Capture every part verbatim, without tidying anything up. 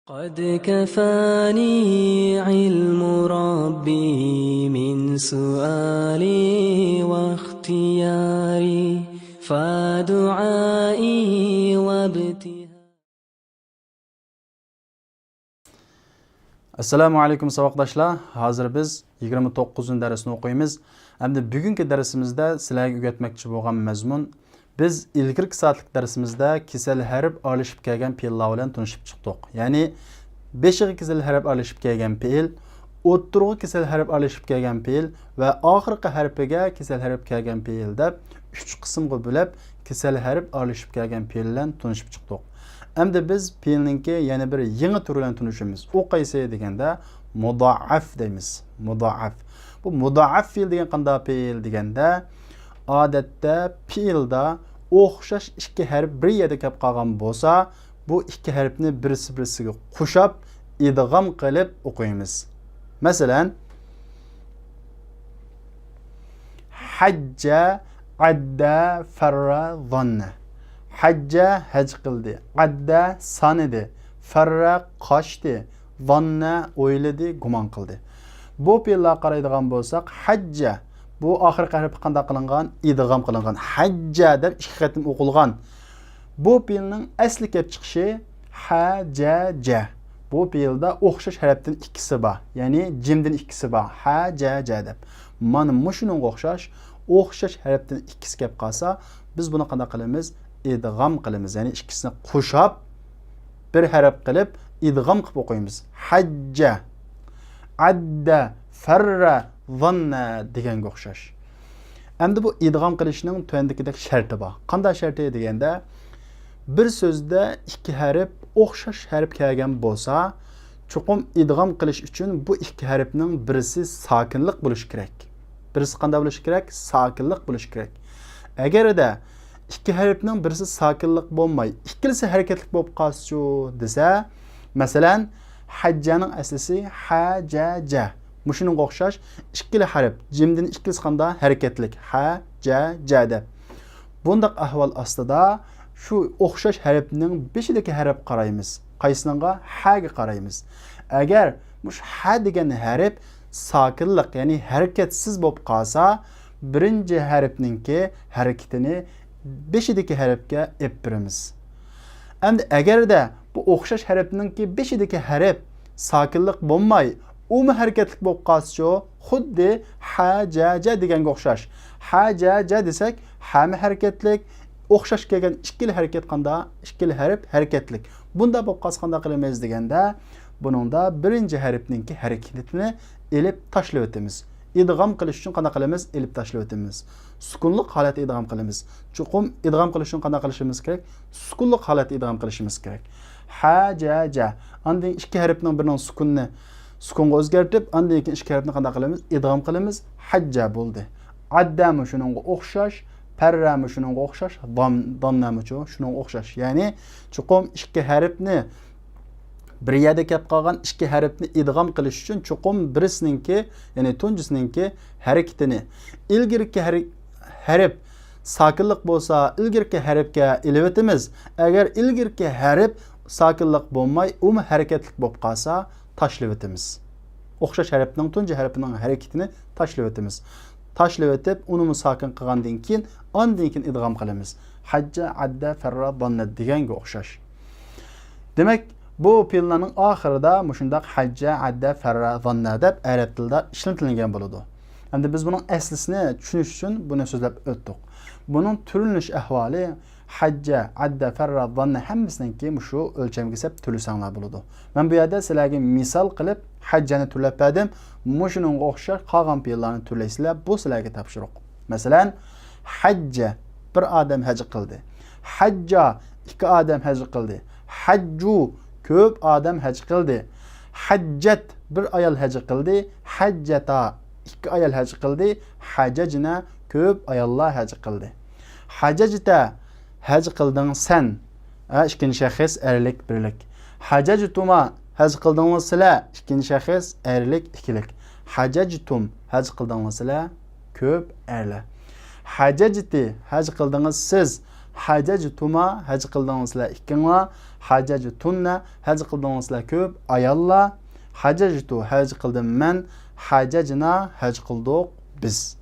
قد كفاني علم ربي من سؤالي واختياري، فدعائي وابتهالي. ئەسسالامۇ ئەلەيكۇم ساۋاقداشلار، ھازىر بىز يىگىرمە توققۇزىنچى دەرسنى ئوقۇيمىز. ئەمدى بۈگۈنكى دەرسىمىزدە سىلەرگە ئۆگەتمەكچى بولغان مەزمۇن، بىز ئىلگىرىكى سائەتلىك دەرسىمىزدە كېسەل ھەرپ ئارىلىشىپ كەلگەن پېئىللار بىلەن تونۇشۇپ چىقتۇق. يەنى بېشىغا كېسەل ھەرپ ئارىلىشىپ كەلگەن پېئىل، ئوتتۇرىغا كېسەل ھەرپ ئارىلىشىپ كەلگەن پېئىل ۋە ئاخىرقى ھەرپىگە كېسەل ھەرپ كەلگەن پېئىل دەپ ئۈچ قىسىمغا بۆلۈپ، كېسەل ھەرپ ئارىلىشىپ كەلگەن پېئىل بىلەن تونۇشۇپ چىقتۇق. ئەمدى بىز پېئىلنىڭكى يەنە بىر يېڭى تۈرى بىلەن تونۇشىمىز. ئۇ قايسى دېگەندە، مۇدائەف دەيمىز. مۇدائەف. بۇ مۇدائەف پېئىل دېگەن قانداق پېئىل دېگەندە، ئادەتتە پېئىلدا ئوخشاش ئىككى ھەرپ بىر يەردە كەپ قالغان بولسا، بۇ ئىككى ھەرپنى بىرسى-بىرسىگە قوشاپ، ئىدغام قىلىپ ئوقۇيمىز. مەسىلەن، ھەججە، ئەددە، فەررە، زاننە. ھەججە ھەج قىلدى، ئەددە سانىدى، فەررە قاچتى، زاننە ئويلىدى، گۇمان قىلدى. بۇ پېئىللارغا قارايدىغان بولساق، ھەججە، بۇ ئاخىرقى ھەرپى قانداق قىلىنغان؟ ئىدغام قىلىنغان. ھەججە دەپ ئىككى قېتىم ئوقۇلغان. بۇ پېئىلنىڭ ئەسلى كەپ چىقىشى ھەجەجە. بۇ پېئىلدا ئوخشاش ھەرپتىن ئىككىسى بار، يەنى جىمدىن ئىككىسى بار، ھەجەجە دەپ. مانا مۇشۇنىڭغا ئوخشاش، ئوخشاش ھەرپتىن ئىككىسى كەپ قالسا، بىز بۇنى قانداق قىلىمىز؟ ئىدغام قىلىمىز، يەنى ئىككىسىنى قوشاپ، بىر ھەرپ قىلىپ، ئىدغام قىلىپ ئوقۇيمىز. ھەججە، ئەددە، فەررە، زاننە دېگەنگە ئوخشاش. ئەمدى بۇ ئىدغام قىلىشنىڭ تۆۋەندىكىدەك شەرتى بار. قانداق شەرتى دېگەندە، بىر سۆزدە ئىككى ھەرپ ئوخشاش ھەرپ كەلگەن بولسا، چوقۇم ئىدغام قىلىش ئۈچۈن بۇ ئىككى ھەرپنىڭ بىرسى ساكىنلىق بولۇشى كېرەك. بىرسى قانداق بولۇشى كېرەك؟ ساكىنلىق بولۇشى كېرەك. ئەگەردە ئىككى ھەرپنىڭ بىرسى ساكىنلىق بولماي، ئىككىلىسى ھەرىكەتلىك بولۇپ قالسىچۇ دېسە، مەسىلەن، ھەججەنىڭ ئەسلىسى ھەجەجە. مۇشۇنىڭغا ئوخشاش ئىككىلا ھەرپ، جىمدىن ئىككىلىسى قانداق؟ ھەرىكەتلىك. ھەجەجە دەپ. بۇنداق ئەھۋال ئاستىدا شۇ ئوخشاش ھەرپنىڭ بېشىدىكى ھەرپ قارايمىز. قايسىنىڭغا؟ ھەگە قارايمىز. ئەگەر مۇشۇ ھە دېگەن ھەرپ ساكىنلىق، يەنى ھەرىكەتسىز بولۇپ قالسا، بىرىنچى ھەرپنىڭكى ھەرىكىتىنى بېشىدىكى ھەرپكە ئېلىپ بېرىمىز. ئەمدى ئەگەردە بۇ ئوخشاش ھەرپنىڭكى بېشىدىكى ھەرپ ساكىنلىق بولماي، ئۇمۇ ھەرىكەتلىك بولۇپ قالسىچۇ، خۇددى ھەجەجە دېگەنگە ئوخشاش. ھەجەجە دېسەك، ھەمۇ ھەرىكەتلىك، ئوخشاش كەلگەن ئىككىلا ھەرىكەت قانداق؟ ئىككىلا ھەرپ ھەرىكەتلىك. بۇنداق بولۇپ قالسا قانداق قىلىمىز دېگەندە، بۇنىڭدا بىرىنچى ھەرپنىڭكى ھەرىكىتىنى ئېلىپ تاشلىۋېتىمىز. ئىدغام قىلىش ئۈچۈن قانداق قىلىمىز؟ ئېلىپ تاشلىۋېتىمىز. سۈكۈنلۇق ھالەتتە ئىدغام قىلىمىز. چوقۇم ئىدغام قىلىش ئۈچۈن قانداق قىلىشىمىز كېرەك؟ سۈكۈنلۇق ھالەتتە ئىدغام قىلىشىمىز كېرەك. ھەجەجە. ئاندىن ئىككى ھەرپنىڭ بىرىنىڭ سۈكۈننى سۈكۈنغا ئۆزگەرتىپ، ئاندىن كېيىن ئىككى ھەرپنى قانداق قىلىمىز؟ ئىدغام قىلىمىز. ھەججە بولدى. ئەددەمۇ شۇنىڭغا ئوخشاش، پەررەمۇ شۇنىڭغا ئوخشاش، دان-، داننەمۇچۇ شۇنىڭغا ئوخشاش. يەنى چوقۇم ئىككى ھەرپنى بىر يەردە كەپ قالغان ئىككى ھەرپنى ئىدغام قىلىش ئۈچۈن چوقۇم بىرسىنىڭكى، يەنى تۇنجىسىنىڭكى ھەرىكىتىنى، ئىلگىرىكى ھەر-، ھەرپ ساكىنلىق بولسا، ئىلگىرىكى ھەرپكە ئېلىۋېتىمىز. ئەگەر ئىلگىرىكى ھەرپ ساكىنلىق بولماي، ئۇمۇ ھەرىكەتلىك بولۇپ قالسا، تاشلىۋېتىمىز. ئوخشاش ھەرپنىڭ تۇنجى ھەرپىنىڭ ھەرىكىتىنى تاشلىۋېتىمىز. تاشلىۋېتىپ، ئۇنىمۇ ساكىن قىلغاندىن كېيىن، ئاندىن كېيىن ئىدغام قىلىمىز. ھەججە، ئەددە، فەررا، داننە دېگەنگە ئوخشاش. دېمەك، بۇ پېئىللارنىڭ ئاخىرىدا مۇشۇنداق ھەججە، ئەددە، فەررا، زاننە دەپ ئەرەب تىلىدا ئىشلىتىلگەن بولىدۇ. ئەمدى بىز بۇنىڭ ئەسلىسىنى چۈشىنىش ئۈچۈن بۇنى سۆزلەپ ئۆتتۇق. بۇنىڭ تۈرلىنىش ئەھۋالى ھەججە، ئەددە، فەررا، زاننە ھەممىسىنىڭكى مۇشۇ ئۆلچەمگە سەپ تۈرلىسەڭلار بولىدۇ. مەن بۇ يەردە سىلەرگە مىسال قىلىپ ھەججەنى تۈرلەپ بەردىم. مۇشۇنىڭغا ئوخشاش قالغان پېئىللارنى تۈرلەيسىلەر، بۇ سىلەرگە تاپشۇرۇق. مەسىلەن، ھەججە، بىر ئادەم ھەج قىلدى. ھەججا، ئىككى ئادەم ھەج قىلدى. ھەججۇ، كۆپ ئادەم ھەج قىلدى. ھەججەت، بىر ئايال ھەج قىلدى. ھەججەتا، ئىككى ئايال ھەج قىلدى. ھەجەجنە، كۆپ ئاياللار ھەج قىلدى. ھەجەجتە، ھەج قىلدىڭ سەن. ھە، ئىككىنچى شەخس ئەرلىك بىرلىك. ھەجەجتۇما، ھەج قىلدىڭلار سىلەر. ئىككىنچى شەخس ئەرلىك ئىككىلىك. ھەجەجتۇم، ھەج قىلدىڭلار سىلەر. كۆپ ئەرلەر. ھەجەجتى، ھەج قىلدىڭىز سىز. ھەجەجتۇما، ھەج قىلدىڭلار سىلەر ئىككىڭلار. ھاججتن، ھەج قىلدىڭىزلار كۆپ ئاياللار. ھججت، ھەج قىلدىم مەن. ھججنا، ھەج قىلدۇق بىز.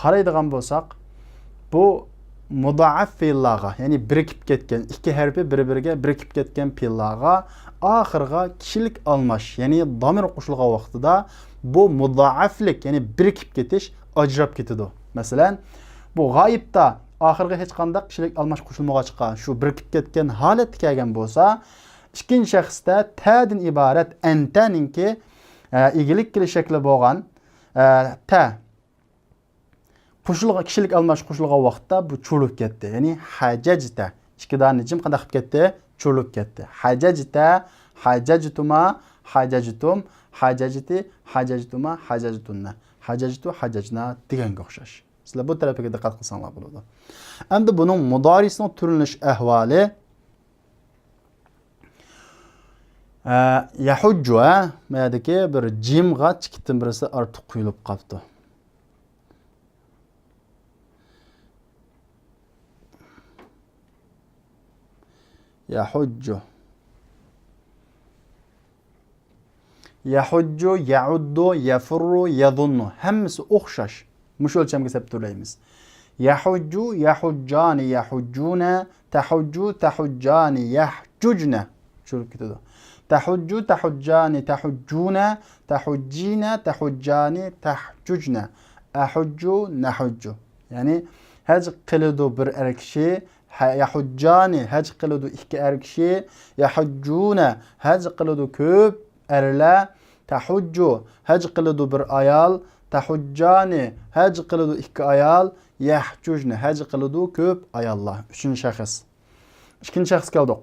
قارايدىغان بولساق، بۇ مۇدائەپ پېئىللارغا، يەنى بىرىكىپ كەتكەن، ئىككى ھەرپى بىر-بىرىگە بىرىكىپ كەتكەن پېئىللارغا ئاخىرىغا كىشىلىك ئالماش، يەنى دامىر قوشۇلغان ۋاقتىدا بۇ مۇدائەپلىك، يەنى بىرىكىپ كېتىش ئاجراپ كېتىدۇ. مەسىلەن، بۇ غائىبتا ئاخىرىغا ھېچقانداق كىشىلىك ئالماش قوشۇلمىغاچقا، شۇ بىرىكىپ كەتكەن ھالەتتە كەلگەن بولسا، ئىككىنچى شەخستە تەدىن ئىبارەت ئەنتەنىڭكى، ئە، ئىگىلىك كېلىش شەكلى بولغان، ئە، تە. قوشۇلغان، كىشىلىك ئالماش قوشۇلغان ۋاقىتتا بۇ چۇرۇلۇپ كەتتى. يەنى ھەجەجتە. ئىككى دانە جىم قانداق قىلىپ كەتتى؟ چۇرۇلۇپ كەتتى. ھەجەجتە، ھەجەجتۇما، ھەجەجتۇم، ھەجەجتى، ھەجەجتۇما، ھەجەجتۇننا، ھەجەجتۇ، ھەجەجنا دېگەنگە ئوخشاش. سىلەر بۇ تەرىپىگە دىققەت قىلساڭلار بولىدۇ. ئەمدى بۇنىڭ مۇدارىسىنىڭ تۈرلىنىش ئەھۋالى، ئە، يەھۇججۇ، ھە؟ ما يەردىكى بىر جىمغا ئىككىدىن بىرسى ئارتۇق قويۇلۇپ قاپتۇ. يەھۇججۇ. يەھۇججۇ، يەئۇددۇ، يەفىررۇ، يەزۇننۇ. ھەممىسى ئوخشاش. مۇشۇ ئۆلچەمگە سەپ تۈرلەيمىز. يەھۇججۇ، يەھۇججانى، يەھۇججۇنە، تەھۇججۇ، تەھۇججانى، يەھجۇجنە. چۈشۈرۈپ كېتىدۇ. تەھۇججۇ، تەھۇججانى، تەھۇججۇنە، تەھۇججىنە، تەھۇججانى، تەھجۇجنە. ئەھۇججۇ، نەھۇججۇ. يەنى ھەج قىلىدۇ بىر ئەر كىشى، ھە-، يەھۇججانى، ھەج قىلىدۇ ئىككى ئەر كىشى، يەھۇججۇنە، ھەج قىلىدۇ كۆپ ئەرلەر، تەھۇججۇ، ھەج قىلىدۇ بىر ئايال، تەھۇججانى، ھەج قىلىدۇ ئىككى ئايال، يەھجۇجنە، ھەج قىلىدۇ كۆپ ئاياللار. ئۈچىنچى شەخس. ئىككىنچى شەخسكە كەلدۇق.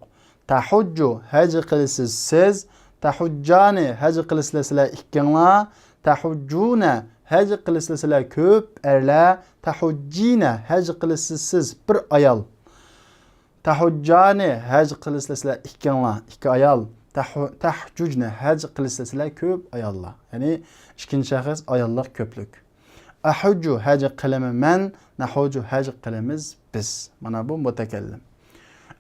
تەھۇججۇ، ھەج قىلىسىز سىز. تەھۇججانى، ھەج قىلىسىلەر سىلەر ئىككىڭلار. تەھۇججۇنە، ھەج قىلىسىلەر سىلەر كۆپ ئەرلەر. تەھۇججىنە، ھەج قىلىسىز سىز بىر ئايال. تەھۇججانى، ھەج قىلىسىلەر سىلەر ئىككىڭلار، ئىككى ئايال. تەھۇ-، تەھجۇجنە، ھەج قىلىسىلەر سىلەر كۆپ ئاياللار. يەنى ئىككىنچى شەخس ئاياللىق كۆپلۈك. ئەھۇججۇ، ھەج قىلىمەن مەن، نەھۇججۇ، ھەج قىلىمىز بىز. مانا بۇ مۇتەكەللىم.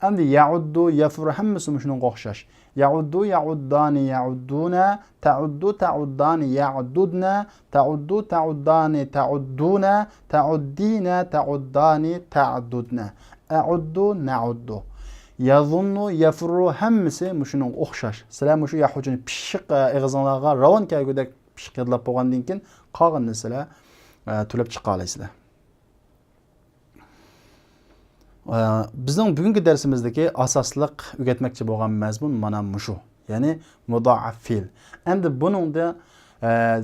ئەمدى يەئۇددۇ، يەفىررۇ، ھەممىسى مۇشۇنىڭغا ئوخشاش. يەئۇددۇ، يەئۇددانى، يەئۇددۇنە، تەئۇددۇ، تەئۇددانى، يەئدۇدنە، تەئۇددۇ، تەئۇددانى، تەئۇددۇنە، تەئۇددىنە، تەئۇددانى، تەئدۇدنە. ئەئۇددۇ، نەئۇددۇ. يەزۇننۇ، يەفىررۇ، ھەممىسى مۇشۇنىڭغا ئوخشاش. سىلەر مۇشۇ يەھۇججۇنى پىششىق، ئە، ئېغىزىڭلارغا راۋان كەلگۈدەك پىششىق يادلاپ بولغاندىن كېيىن، قالغىنىنى سىلەر، ئە، تۈرلەپ چىقالايسىلەر. ئە، بىزنىڭ بۈگۈنكى دەرسىمىزدىكى ئاساسلىق ئۆگەتمەكچى بولغان مەزمۇن مانا مۇشۇ. يەنى مۇدائەپ فېئىل. ئەمدى بۇنىڭدا، ئە،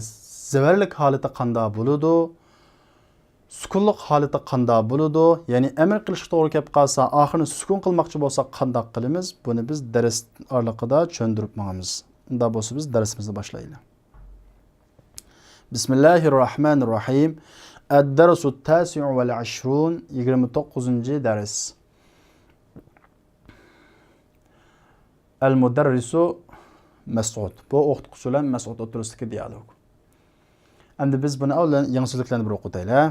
زەۋەرلىك ھالىتى قانداق بولىدۇ؟ سۈكۈنلۈك ھالىتى قانداق بولىدۇ؟ يەنى ئەمر قىلىشقا توغرا كەپ قالسا، ئاخىرىنى سۈكۈن قىلماقچى بولساق قانداق قىلىمىز؟ بۇنى بىز دەرس ئارىلىقىدا چۈشەندۈرۈپ ماڭىمىز. ئۇنداق بولسا بىز دەرسىمىزنى باشلايلى. بىسمىللاھىرراھمانىرراھىم. ئەددەرسۇت تاسىئۇ ۋەل ئىشرۇن، يىگىرمە توققۇزىنچى دەرس. ئەل مۇدەررىسۇ مەسئۇد. بۇ ئوقۇتقۇچى بىلەن مەسئۇد ئوتتۇرىسىدىكى دىئالوگ. ئەمدى بىز بۇنى ئاۋۋال يېڭى سۆزلۈكلەرنى بىر ئوقۇتايلى.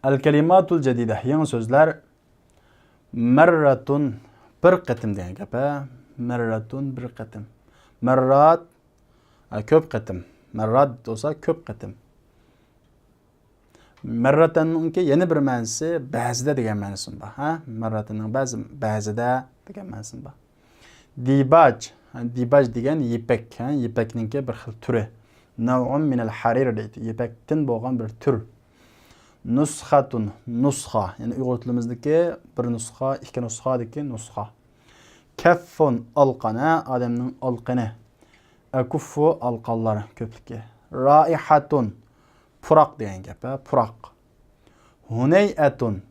ئەل كەلىماتۇل جەدىدە، يېڭى سۆزلەر. مەررەتۇن، بىر قېتىم دېگەن گەپ، ھە؟ مەررەتۇن، بىر قېتىم. مەررات، ھە، كۆپ قېتىم. مەررات بولسا كۆپ قېتىم. مەررەتەننىڭكى يەنە بىر مەنىسى بەزىدە دېگەن مەنىسىمۇ بار، ھە؟ مەررەتەننىڭ بەزى، بەزىدە دېگەن مەنىسىمۇ بار. دىباج، ھە، دىباج دېگەن يىپەك، ھە؟ يىپەكنىڭكى بىر خىل تۈرى. نەۋئۇن مىنەل ھەرىر دەيدۇ. يىپەكتىن بولغان بىر تۈر. نۇسخەتۇن، نۇسخا. يەنى ئۇيغۇر تىلىمىزدىكى بىر نۇسخا، ئىككى نۇسخادىكى نۇسخا. كەففۇن، ئالقان، ھە، ئادەمنىڭ ئالقىنى. ئەكۇففۇ، ئالقانلار كۆپلۈكى. رائىھەتۇن، پۇراق دېگەن گەپ، ھە، پۇراق. ھۇنەيئەتۇن،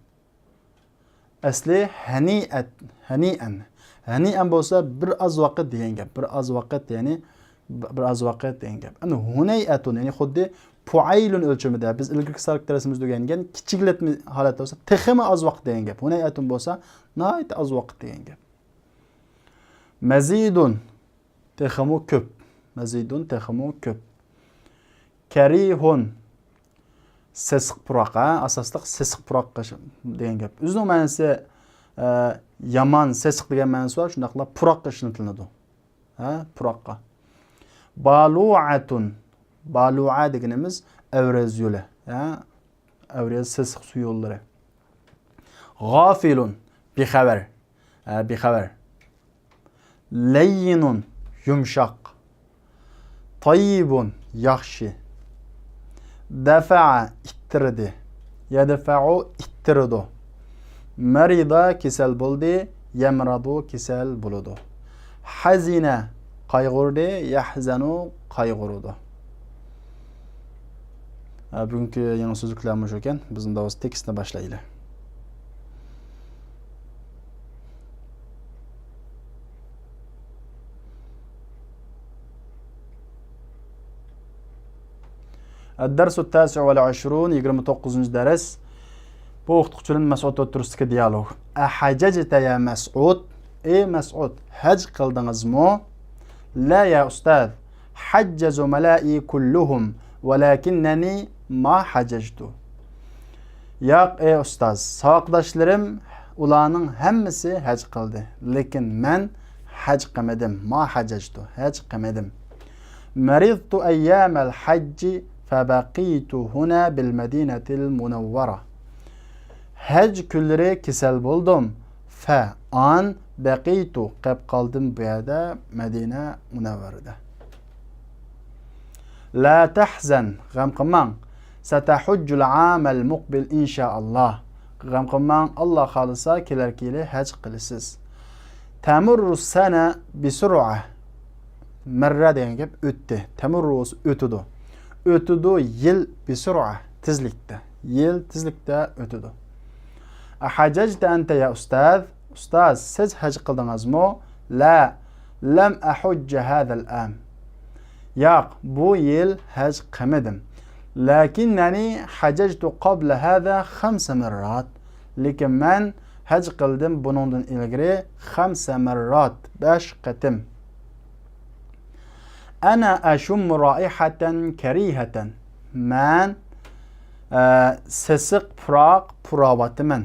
ئەسلى ھەنىئەت، ھەنىئەن. ھەنىئەن بولسا بىر ئاز ۋاقىت دېگەن گەپ. بىر ئاز ۋاقىت، يەنى بىر ئاز ۋاقىت دېگەن گەپ. ئەمدى ھۇنەيئەتۇن، يەنى خۇددى پۇئەيلۇن ئۆلچىمىدە بىز ئىلگىرىكى سانلىق دەرسىمىزدە ئۆگەنگەن كىچىكلەتمە ھالەتتە بولسا تېخىمۇ ئاز ۋاقىت دېگەن گەپ. ھۇنەيئەتۇن بولسا ناھايىتى ئاز ۋاقىت دېگەن گەپ. مەزىدۇن، تېخىمۇ كۆپ. مەزىدۇن، تېخىمۇ كۆپ. كەرىھۇن، سېسىق پۇراق، ھە؟ ئاساسلىق سېسىق پۇراققا ش-، دېگەن گەپ. ئۆزىنىڭ مەنىسى، ئە، يامان، سېسىق دېگەن مەنىسى بار، شۇنداقلا پۇراققا ئىشلىتىلىدۇ. ھە؟ پۇراققا. بالوعة. بالوعە دېگىنىمىز ئەۋرەز يولى. ھە؟ ئەۋرەز سېسىق سۇ يوللىرى. غافل. بىخەۋەر. ھە، بىخەۋەر. لەييىنۇن، يۇمشاق. تەييىبۇن، ياخشى. دەفەئە، ئىتتىردى. يەدفەئۇ، ئىتتىرىدۇ. مەرىدە، كېسەل بولدى. يەمرەدۇ، كېسەل بولىدۇ. ھەزىنە، قايغۇردى. يەھزەنۇ، قايغۇرىدۇ. ھە، بۈگۈنكى يېڭى سۆزلۈكلەر مۇشۇ ئىكەن. بىز ئۇندا بولسا تېكىستنى باشلايلى. الدرس التاسع والعشرون، يىگىرمە توققۇزىنچى دەرس. بۇ ئوقۇتقۇچى بىلەن مەسئۇد ئوتتۇرىسىدىكى دىيالوگ. أحججت يا مسعود؟ ئى مەسئۇد، ھەج قىلدىڭىزمۇ؟ لا يا أستاذ، حج زملائي كلهم، ولكنني ما حججت. ياق، ئى ئۇستاز، ساۋاقداشلىرىم، ئۇلارنىڭ ھەممىسى ھەج قىلدى، لېكىن مەن ھەج قىلمىدىم. ما حججت، ھەج قىلمىدىم. مرضت أيام الحج فبقيت هنا بالمدينة المنورة. ھەج كۈنلىرى كېسەل بولدۇم. فە، ئان، بەقىيتۇ، قېپ قالدىم بۇ يەردە، مەدىنە مۇنەۋۋەرىدە. لا تحزن، غەم قىلماڭ. ستحج العام المقبل إن شاء الله. غەم قىلماڭ، ئاللا خالىسا، كېلەركى يىلى ھەج قىلىسىز. تمر السنة بسرعة. مەررە دېگەن گەپ ئۆتتى. تەمۇررۇ بولسا ئۆتىدۇ. ئۆتىدۇ يىل بىسۇرئە، تېزلىكتە. يىل تېزلىكتە ئۆتىدۇ. أحججت أنت يا أستاذ؟ ئۇستاز، سىز ھەج قىلدىڭىزمۇ؟ لا، لم أحج هذا العام. ياق، بۇ يىل ھەج قىلمىدىم. لكنني حججت قبل هذا خمس مرات. لېكىن مەن ھەج قىلدىم بۇنىڭدىن ئىلگىرى خمس مرات، بەش قېتىم. أنا أشم رائحة كريهة. مەن، ئە، سېسىق پۇراق پۇراۋاتىمەن.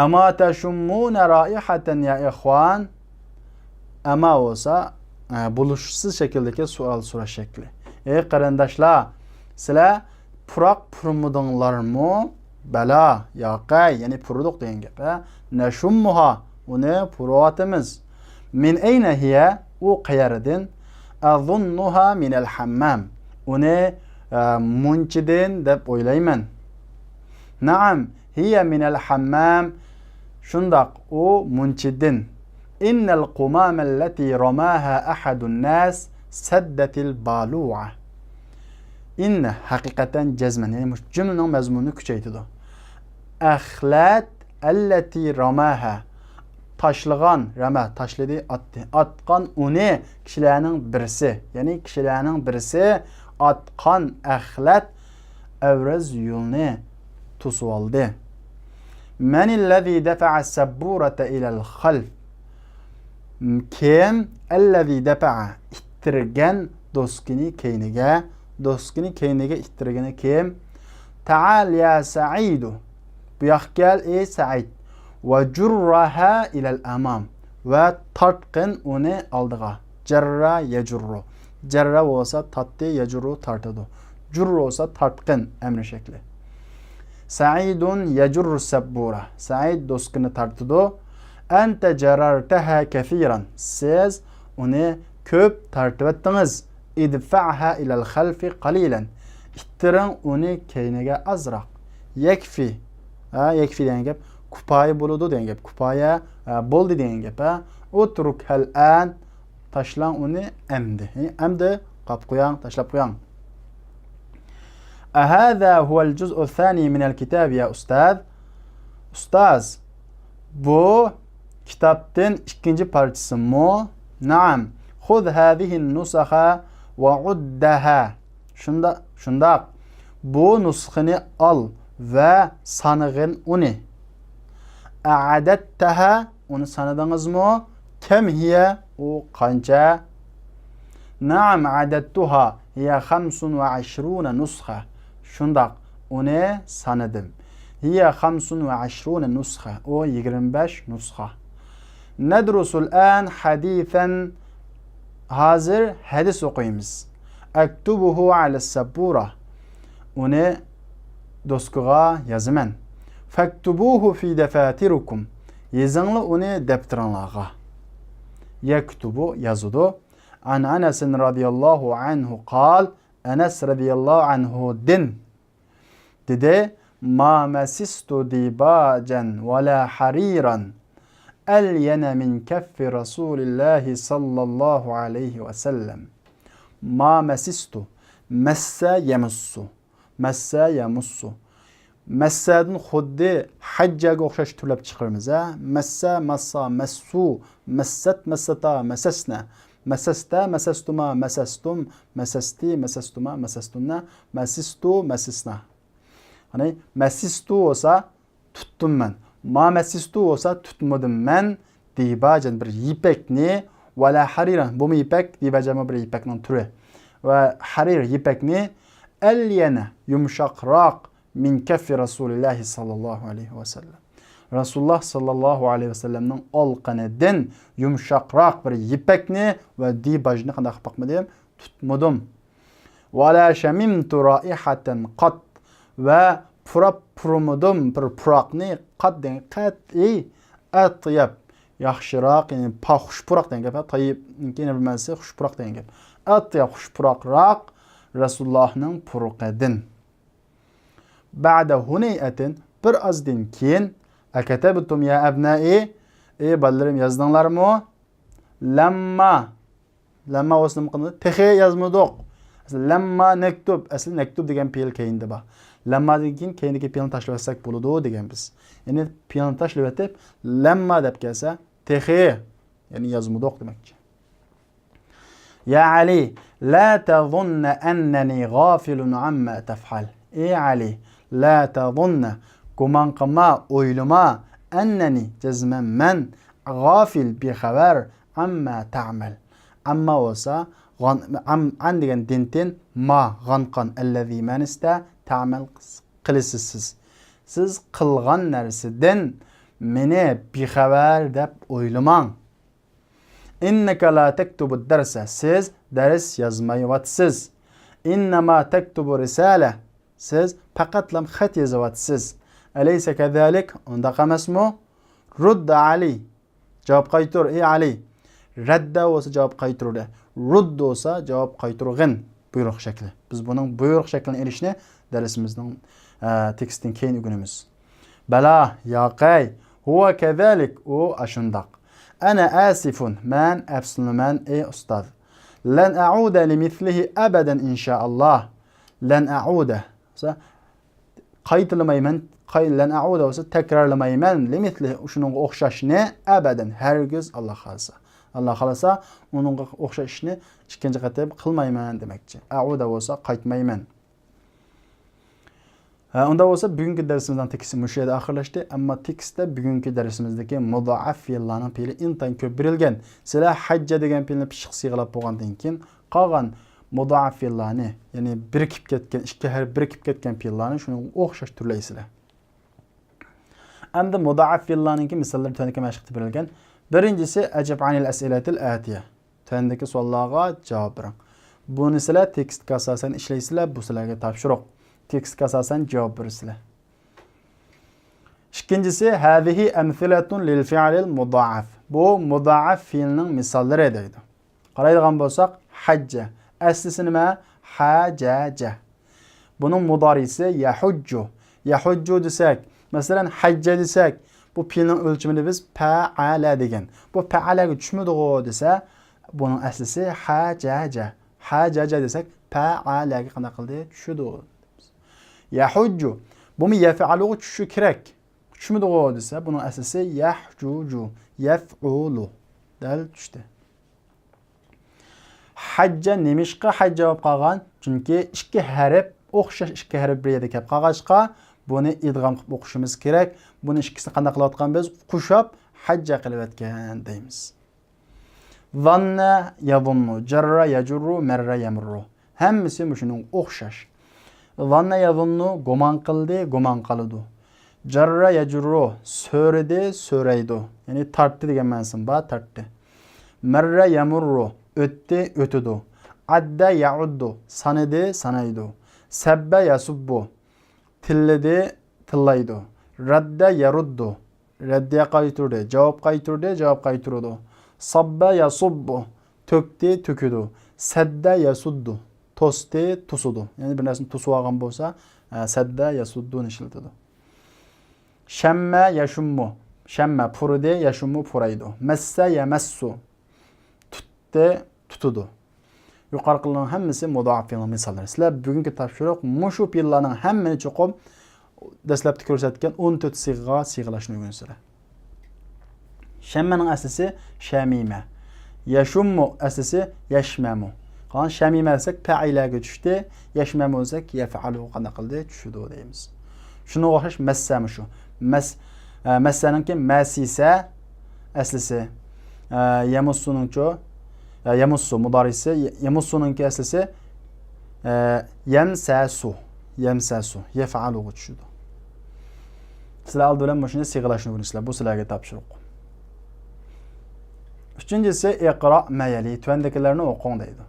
أما تشمون رائحة يا إخوان؟ ئەما بولسا، ئە، بولۇشسىز شەكىلدىكى سوئال سوراش شەكلى. ئەي قېرىنداشلار، سىلەر پۇراق پۇرىمىدىڭلارمۇ؟ بەلا، ياقەي، يەنى پۇرىدۇق دېگەن گەپ، ھە؟ نشمها، ئۇنى پۇرىۋاتىمىز. من أين هي؟ ئۇ قەيەردىن؟ أظنها من الحمام. ئۇنى، ئە، مۇنچىدىن دەپ ئويلايمەن. نعم، هي من الحمام. شۇنداق، ئۇ مۇنچىدىن. إن القمامة التي رماها أحد الناس سدت البالوعة. إن، ھەقىقەتەن جەزمەن، يەنى مۇشۇ جۈملىنىڭ مەزمۇنىنى كۈچەيتىدۇ. أخلت التي رماها. تاشلىغان، رەمە، تاشلىدى، ئاتتى. ئاتقان ئۇنى كىشىلەرنىڭ بىرسى، يەنى كىشىلەرنىڭ بىرسى ئاتقان، أخلت، ئەۋرەز يولنى توسۇۋالدى. من الذي دفع السبورة إلى الخلف؟ كىم؟ الذي دفع، ئىتتىرگەن دوسكىنى كەينىگە، دوسكىنى كەينىگە ئىتتىرگىنى كىم؟ تعال يا سعيد، بۇياققا كەل، ئەي سەئىد. وجرها إلى الأمام، ۋە تارتقىن ئۇنى ئالدىغا. جەررە يەجۇررۇ. جەررە بولسا تارتتى، يەجۇررۇ تارتىدۇ. جۇررۇ بولسا تارتقىن، ئەمر شەكلى. سەئىدۇن يەجۇررۇ سەببۇرە. سەئىد دوسكىنى تارتىدۇ. أنت جررتها كثيرا. سىز ئۇنى كۆپ تارتىۋەتتىڭىز. ادفعها إلى الخلف قليلا. ئىتتىرىڭ ئۇنى كەينىگە ئازراق. يكفي. ھە، يكفي دېگەن گەپ كۇپايە بولىدۇ دېگەن گەپ. كۇپايە، ھە، بولدى دېگەن گەپ، ھە. اتركها الآن. تاشلاڭ ئۇنى ئەمدى. يەنى ئەمدى قاپ قوياڭ، تاشلاپ قوياڭ. أهذا هو الجزء الثاني من الكتاب يا أستاذ؟ ئۇستاز، بۇ كىتابتىن ئىككىنچى پارچىسىمۇ؟ نعم. خذ هذه النسخ وعدها. شۇنداق، شۇنداق. بۇ نۇسخىنى ئال ۋە سانىغىن ئۇنى. أعددتها، ئۇنى سانىدىڭىزمۇ؟ كم هي، ئۇ قانچە؟ نعم عددتها، هي خمس وعشرون نسخة. شۇنداق، ئۇنى سانىدىم. هي خمس وعشرون نسخة، ئۇ يىگىرمە بەش نۇسخا. ندرس الآن حديثا، ھازىر ھەدىس ئوقۇيمىز. أكتبه على السبورة، ئۇنى دوسكىغا يازىمەن. فاكتبوه في دفاتركم، يېزىڭلار ئۇنى دەپتىرىڭلارغا. يكتب، يازىدۇ. عن أنس رضي الله عنه قال، ئەنەس رەزىياللاھۇ ئەنھۇدىن دېدى: ما مسست ديباجا ولا حريرا ألين من كف رسول الله صلى الله عليه وسلم. ما مسست، مەسسە يەمۇسسۇ، مەسسە يەمۇسسۇ. مەسسەدىن خۇددى ھەججەگە ئوخشاش تۈرلەپ چىقىرىمىز، ھە؟ مەسسە، ماسسا، مەسسۇ، مەسسەت، مەسسەتا، مەسەسنە، مەسەستە، مەسەستۇما، مەسەستۇم، مەسەستى، مەسەستۇما، مەسەستۇننە، مەسىستۇ، مەسىسنا. يەنى مەسىستۇ بولسا تۇتتۇم مەن. ما مەسىستۇ بولسا تۇتمىدىم مەن. دىباجەن، بىر يىپەكنى، ۋەلا ھەرىرەن، بۇمۇ يىپەك، دىباجەنمۇ بىر يىپەكنىڭ تۈرى. ۋە ھەرىر يىپەكنى، ئەليەنە، يۇمشاقراق، مىن كەففى رەسۇلىللاھى ساللاللاھۇ ئەلەيھى ۋەسەللەم. رەسۇلۇللاھ ساللاللاھۇ ئەلەيھى ۋەسەللەمنىڭ ئالقىنىدىن يۇمشاقراق بىر يىپەكنى ۋە دىباجنى قانداق قىلىپ باقمىدىم؟ تۇتمىدىم. ۋەلا شەمىمتۇ رائىھەتەن قات. ۋە پۇراپ پۇرىمىدىم بىر پۇراقنى، قات دېگەن قەتئىي، ئەتيەب، ياخشىراق، يەنى پا-، خۇش پۇراق دېگەن گەپ، تەييىبنىڭكى يەنە بىر مەنىسى خۇش پۇراق دېگەن گەپ. ئەتيەب، خۇش پۇراقراق رەسۇلۇللاھنىڭ پۇرىقىدىن. بەئدە ھۇنەيئەتىن، بىر ئازدىن كېيىن، ئەكەتەبتۇم يا ئەبنائى، ئەي بالىلىرىم، يازدىڭلارمۇ؟ لەمما. لەمما بولسا نېمە قىلىمىز؟ تېخى يازمىدۇق. ئەسلى لەمما نەكتۇب. ئەسلى نەكتۇب دېگەن پېئىل كەينىدە بار. لەممادىن كېيىن كەينىدىكى پېئىلنى تاشلىۋەتسەك بولىدۇ دېگەن بىز. يەنى پېئىلنى تاشلىۋېتىپ، لەمما دەپ كەلسە، تېخى، يەنى يازمىدۇق دېمەكچى. يا ئەلى، لا تظن أنني غافل عما تفعل. ئەي ئەلى، لا تظن، گۇمان قىلما، ئويلىما، أنني، جەزمەن مەن، غافل، بىخەۋەر، عما تعمل. ئەمما بولسا، غان-، ئەم-، ئەن دېگەن دىنتىن، ما، غانقان، ئەللەزى، مەنىستە، تەئمەل، قىلىسىز سىز. سىز قىلغان نەرسىدىن مېنى بىخەۋەر دەپ ئويلىماڭ. إنك لا تكتب الدرس، سىز دەرس يازمايۋاتىسىز. إنما تكتب الرسالة، سىز پەقەتلا خەت يېزىۋاتىسىز. أليس كذلك، ئۇنداق ئەمەسمۇ؟ رد علي، جاۋاب قايتۇر، ئەي ئەلى. رەددە بولسا جاۋاب قايتۇردى. رۇد بولسا جاۋاب قايتۇرغىن بۇيرۇق شەكلى. بىز بۇنىڭ بۇيرۇق شەكلىنى ئېلىشنى دەرسىمىزنىڭ، ئە، تېكىستىدىن كېيىن ئۆگىنىمىز. بەلا، ياقەي، ھۇۋە كەزالىك، ئۇ ئاشۇنداق. ئەنە ئاسىفۇن، مەن ئەپسۇسلىنىمەن، ئەي ئۇستاز. لەن ئەئۇدە لىمىسلىھى ئەبەدەن ئىنشائاللا. لەن ئەئۇدە. قايتىلىمايمەن، قاي-، لەن ئەئۇدە بولسا تەكرارلىمايمەن، لىمىسلىھى، شۇنىڭغا ئوخشاشنى، ئەبەدەن، ھەرگىز، ئاللا خالىسا. ئاللا خالىسا، ئۇنىڭغا ئوخشاش ئىشنى ئىككىنچى قېتىم قىلمايمەن دېمەكچى. ئەئۇدە بولسا قايتمايمەن. ھە، ئۇنداق بولسا، بۈگۈنكى دەرسىمىزنىڭ تېكىستى مۇشۇ يەردە ئاخىرلاشتى. ئەمما تېكىستتە بۈگۈنكى دەرسىمىزدىكى مۇزائەپ فېئىللارنىڭ پېئىلى ئىنتايىن كۆپ بېرىلگەن. سىلەر ھەججە دېگەن پېئىلنى پىششىق سىيغىلاپ بولغاندىن كېيىن، قالغان مۇزائەپ فېئىللارنى، يەنى بىرىكىپ كەتكەن، ئىككى ھەرپ بىرىكىپ كەتكەن پېئىللارنى شۇنىڭغا ئوخشاش تۈرلەيسىلەر. ئەمدى مۇزائەپ فېئىللارنىڭكى مىساللىرى تۆۋەندىكى مەشىقتە بېرىلگەن. بىرىنچىسى، ئەجىب ئەنىل ئەسئىلەتىل ئەتىيە. تۆۋەندىكى سوئاللارغا جاۋاب بېرىڭ. بۇنى سىلەر تېكىستكە ئاساسەن ئىشلەيسىلەر، بۇ سىلەرگە تاپشۇرۇق. تېكىستكە ئاساسەن جاۋاب بېرىسىلەر. ئىككىنچىسى، ھەزىھى ئەمسىلەتۇن لىل فىئلىل مۇزائەپ. بۇ مۇزائەپ فېئىلنىڭ مىساللىرى دەيدۇ. قارايدىغان بولساق، ھەججە. ئەسلىسى نېمە؟ ھەجەجە. بۇنىڭ مۇزارىسى يەھۇججۇ. يەھۇججۇ دېسەك، مەسىلەن، ھەججە دېسەك، بۇ پېئىلنىڭ ئۆلچىمىنى بىز پەئەلە دېگەن. بۇ پەئەلەگە چۈشمىدىغۇ دېسە، بۇنىڭ ئەسلىسى ھەجەجە. ھەجەجە دېسەك، پەئەلەگە قانداق قىلدى؟ چۈشىدۇ. يەھۇججۇ. بۇمۇ يەفئەلۇغا چۈشۈشى كېرەك. چۈشمىدىغۇ دېسە، بۇنىڭ ئەسلىسى يەھجۇجۇ، يەفئۇلۇ. دەل چۈشتى. ھەججە نېمىشقا ھەججە بولۇپ قالغان؟ چۈنكى ئىككى ھەرپ، ئوخشاش ئىككى ھەرپ بىر يەردە كەپ قالغاچقا، بۇنى ئىدغام قىلىپ ئوقۇشىمىز كېرەك. بۇنى ئىككىسىنى قانداق قىلىۋاتقان بىز؟ قوشاپ ھەججە قىلىۋەتكەن دەيمىز. ظەننە يەزۇننۇ، جەررە يەجۇررۇ، مەررە يەمۇررۇ. ھەممىسى مۇشۇنىڭغا ئوخشاش. ظن يظن، گۇمان قىلدى، گۇمان قىلىدۇ. جر يجر، سۆرىدى، سۆرەيدۇ. يەنى تارتتى دېگەن مەنىسىمۇ بار، تارتتى. مر يمر، ئۆتتى، ئۆتىدۇ. عد يعد، سانىدى، سانايدۇ. سب يسب، تىللىدى، تىللايدۇ. رد يرد، رەددىيە قايتۇردى، جاۋاب قايتۇردى، جاۋاب قايتۇرىدۇ. صب يصب، تۆكتى، تۆكىدۇ. سد يسد، توستى، توسىدۇ. يەنى بىر نەرسىنى توسۇۋالغان بولسا، ئە، سد يسدنى ئىشلىتىدۇ. شم يشم، شم پۇرىدى، يشم پۇرايدۇ. مس يمس، تۇتتى، تۇتىدۇ. يۇقىرىقىلارنىڭ ھەممىسى مۇدائەپ فېئىلنىڭ مىساللىرى. سىلەر بۈگۈنكى تاپشۇرۇق مۇشۇ فېئىللارنىڭ ھەممىنى چوقۇم دەسلەپتە كۆرسەتكەن ئون تۆت سىيغىغا سىيغىلاشنى ئۆگىنىسىلەر. شەممەنىڭ ئەسلىسى شەمىمە. يەشۇممۇ ئەسلىسى يەشمەمۇ. قالغان شەمىمە دېسەك پەئىلەگە چۈشتى. يەشمەمۇ دېسەك يەفئەلۇ قانداق قىلدى؟ چۈشىدۇ دەيمىز. شۇنىڭغا ئوخشاش مەسسەمۇ شۇ. مەس-، ئە، مەسسەنىڭكى مەسىسە ئەسلىسى. ئە، يەمۇسسۇنىڭچۇ؟ ئە، يەمۇسسۇ مۇدارىسى. يە-، يەمۇسسۇنىڭكى ئەسلىسى، ئە، يەمسەسۇ. يەمسەسۇ. يەفئەلۇغا چۈشىدۇ. سىلەر ئالدى بىلەن مۇشۇنى سىيغىلاشنى ئۆگىنىسىلەر. بۇ سىلەرگە تاپشۇرۇق. ئۈچىنچىسى، ئىقرا ما يەلى، تۆۋەندىكىلەرنى ئوقۇڭ دەيدۇ.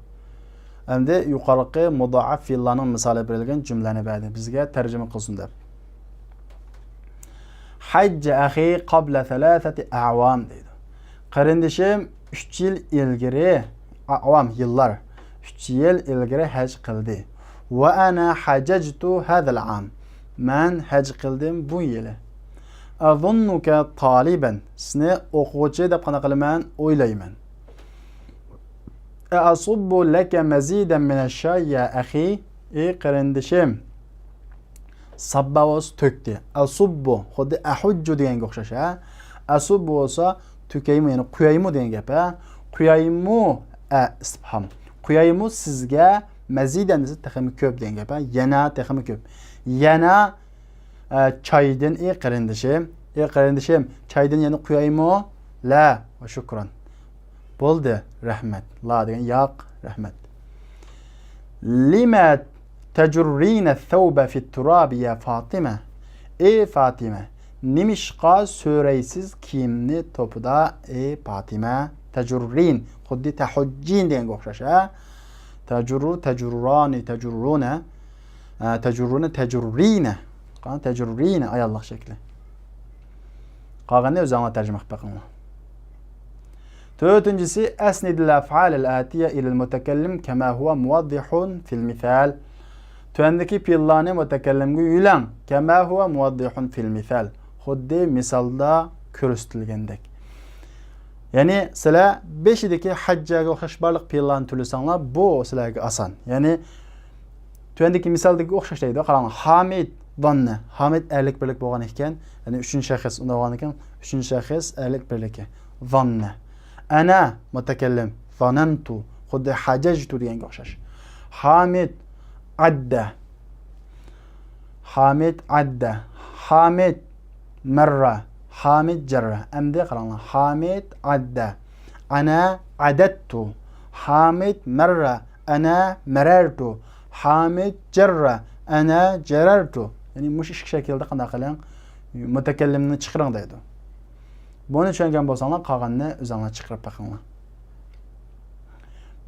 ئەمدى يۇقىرىقى مۇدائەپ فېئىللارنىڭ مىسالى بېرىلگەن جۈملىلەرنى بەردى بىزگە تەرجىمە قىلسۇن دەپ. حج أخي قبل ثلاثة أعوام دەيدۇ. قېرىندىشىم ئۈچ يىل ئىلگىرى، ئەئۋام، يىللار، ئۈچ يىل ئىلگىرى ھەج قىلدى. وأنا حججت هذا العام. مەن ھەج قىلدىم بۇ يىلى. أظنك طالبا. سېنى ئوقۇغۇچى دەپ قانداق قىلىمەن؟ ئويلايمەن. أأصب لك مزيدا من الشاي يا أخي؟ ئى قېرىندىشىم. ساببا بولسا تۆكتى. ئەسۇببۇ، خۇددى ئەھۇججۇ دېگەنگە ئوخشاش، ھە؟ ئەسۇببۇ بولسا تۆكەيمۇ، يەنى قۇيايمۇ دېگەن گەپ، ھە؟ قۇيايمۇ، ئە، ئىستىپھام. قۇيايمۇ سىزگە مەزىدەن دېسە تېخىمۇ كۆپ دېگەن گەپ، ھە؟ يەنە تېخىمۇ كۆپ. يەنە، ئە، چايدىن، ئى قېرىندىشىم، ئى قېرىندىشىم، چايدىن يەنە قۇيايمۇ؟ لا، ۋە شۇكران. بولدى، رەھمەت. لا دېگەن ياق، رەھمەت. لم تجرين الثوب في التراب يا فاطمة؟ ئى فاتىمە، نېمىشقا سۆرەيسىز كىيىمنى توپىدا، ئى پاتىمە؟ تەجۇررىن، خۇددى تەھۇججىن دېگەنگە ئوخشاش، ھە؟ تەجۇررۇ، تەجۇررانى، تەجۇررۇنە. ئە، تەجۇررۇنە، تەجۇررىنە. قاراڭ، تەجۇررىنە، ئاياللىق شەكلى. قالغىنىنى ئۆزۈڭلار تەرجىمە قىلىپ بېقىڭلار. تۆتىنچىسى، أسند الأفعال الآتية إلى المتكلم كما هو موضح في المثال. تۆۋەندىكى پېئىللارنى مۇتەكەللىمگە يۆلەڭ. كما هو موضح في المثال. خۇددى مىسالدا كۆرسىتىلگەندەك. يەنى سىلەر بېشىدىكى ھەججەگە ئوخشاش بارلىق پېئىللارنى تۆلىسەڭلار، بۇ سىلەرگە ئاسان. يەنى تۆۋەندىكى مىسالدىكىگە ئوخشاش دەيدۇ. قاراڭلار، ھامىد ظاننە. ھامىد ئەرلىك بىرلىك بولغان ئىكەن، يەنى ئۈچىنچى شەخس، ئۇنداق بولغاندىكىن ئۈچىنچى شەخس ئەرلىك بىرلىكى. ظاننە. ئەنە مۇتەكەللىم. ظانەنتۇ. خۇددى ھەجەجتۇ دېگەنگە ئوخشاش. ھامىد ئەددە. ھامىد ئەددە. ھامىد مەررە. ھامىد جەررە. ئەمدى قاراڭلار. ھامىد ئەددە. ئەنە ئەدەتتۇ. ھامىد مەررە. ئەنە مەرەرتۇ. ھامىد جەررە. ئەنە جەرەرتۇ. يەنى مۇشۇ ئىككى شەكىلدە قانداق قىلىڭ؟ مۇتەكەللىمنى چىقىرىڭ دەيدۇ. بۇنى چۈشەنگەن بولساڭلار، قالغىنىنى ئۆزۈڭلار چىقىرىپ بېقىڭلار.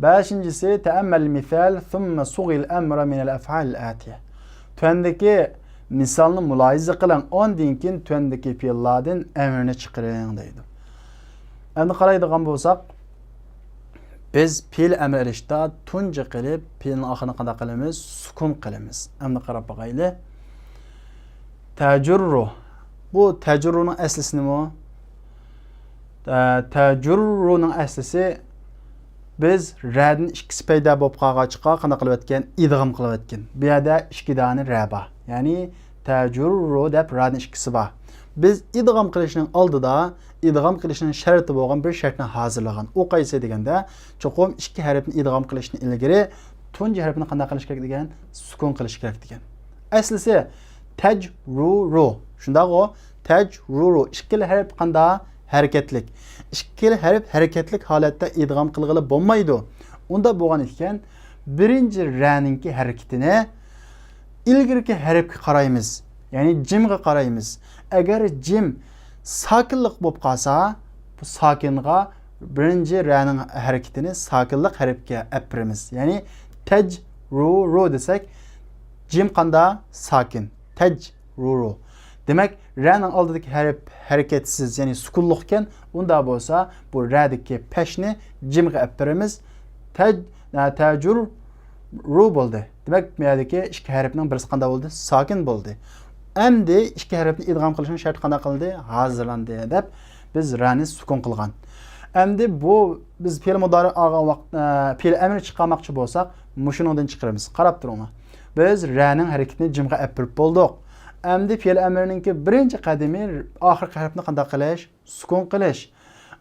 بەشىنچىسى، تەئەممەل مىسال، ثم صغ الأمر من الأفعال الآتية. تۆۋەندىكى مىسالنى مۇلاھىزە قىلىڭ، ئاندىن كېيىن تۆۋەندىكى پېئىللاردىن ئەمرنى چىقىرىڭ دەيدۇ. ئەمدى قارايدىغان بولساق، بىز پېئىل ئەمر ئېلىشتا تۇنجى قىلىپ پېئىلنىڭ ئاخىرىنى قانداق قىلىمىز؟ سۈكۈن قىلىمىز. ئەمدى قاراپ باقايلى. تەجۇررۇ. بۇ تەجۇررۇنىڭ ئەسلىسى نېمە؟ تە-، تەجۇررۇنىڭ ئەسلىسى بىز رەدىن ئىككىسى پەيدا بولۇپ قالغاچقا قانداق قىلىۋەتكەن؟ ئىدغام قىلىۋەتكەن. بۇ يەردە ئىككى دانە رە بار. يەنى تەجۇررۇ دەپ رەدىن ئىككىسى بار. بىز ئىدغام قىلىشنىڭ ئالدىدا ئىدغام قىلىشنىڭ شەرتى بولغان بىر شەرتنى ھازىرلىغان. ئۇ قايسى دېگەندە، چوقۇم ئىككى ھەرپنى ئىدغام قىلىشتىن ئىلگىرى تۇنجى ھەرپنى قانداق قىلىش كېرەك دېگەن؟ سۈكۈن قىلىش كېرەك دېگەن. ئەسلىسى تەجرۇرۇ. شۇنداقغۇ؟ تەجرۇرۇ. ئىككىلا ھەرپ قاندا؟ ھەرىكەتلىك. ئىككىلا ھەرپ ھەرىكەتلىك ھالەتتە ئىدغام قىلغىلى بولمايدۇ. ئۇنداق بولغان ئىكەن، بىرىنچى رەنىڭكى ھەرىكىتىنى ئىلگىرىكى ھەرپكە قارايمىز، يەنى جىمغا قارايمىز. ئەگەر جىم ساكىنلىق بولۇپ قالسا، بۇ ساكىنغا بىرىنچى رەنىڭ ھەرىكىتىنى ساكىنلىق ھەرپكە ئەپ بېرىمىز. يەنى تەج، رۇ، رۇ دېسەك، جىم قاندا؟ ساكىن. تەج، رۇ، رۇ. دېمەك، رەنىڭ ئالدىدىكى ھەرپ ھەرىكەتسىز، يەنى سۈكۈنلۈك ئىكەن، ئۇنداق بولسا، بۇ رەدىكى پەشنى جىمغا ئەپ بېرىمىز. تەج، تەجۇر، رۇ بولدى. دېمەك، بۇ يەردىكى ئىككى ھەرپنىڭ بىرسى قانداق بولدى؟ ساكىن بولدى. ئەمدى ئىككى ھەرپنى ئىدغام قىلىشنىڭ شەرتى قانداق قىلدى؟ ھازىرلاندى دەپ بىز رەنى سۈكۈن قىلغان. ئەمدى بۇ بىز پېئىل مۇدارىئ ئالغان ۋاقىت، ئە، پېئىل ئەمرى چىقارماقچى بولساق، مۇشۇنىڭدىن چىقىرىمىز. قاراپ تۇرۇڭلار. بىز رەنىڭ ھەرىكىتىنى جىمغا ئەپ بېرىپ بولدۇق. ئەمدى پېئىل ئەمرىنىڭكى بىرىنچى قەدىمى ئاخىرقى ھەرپنى قانداق قىلىش؟ سۈكۈن قىلىش.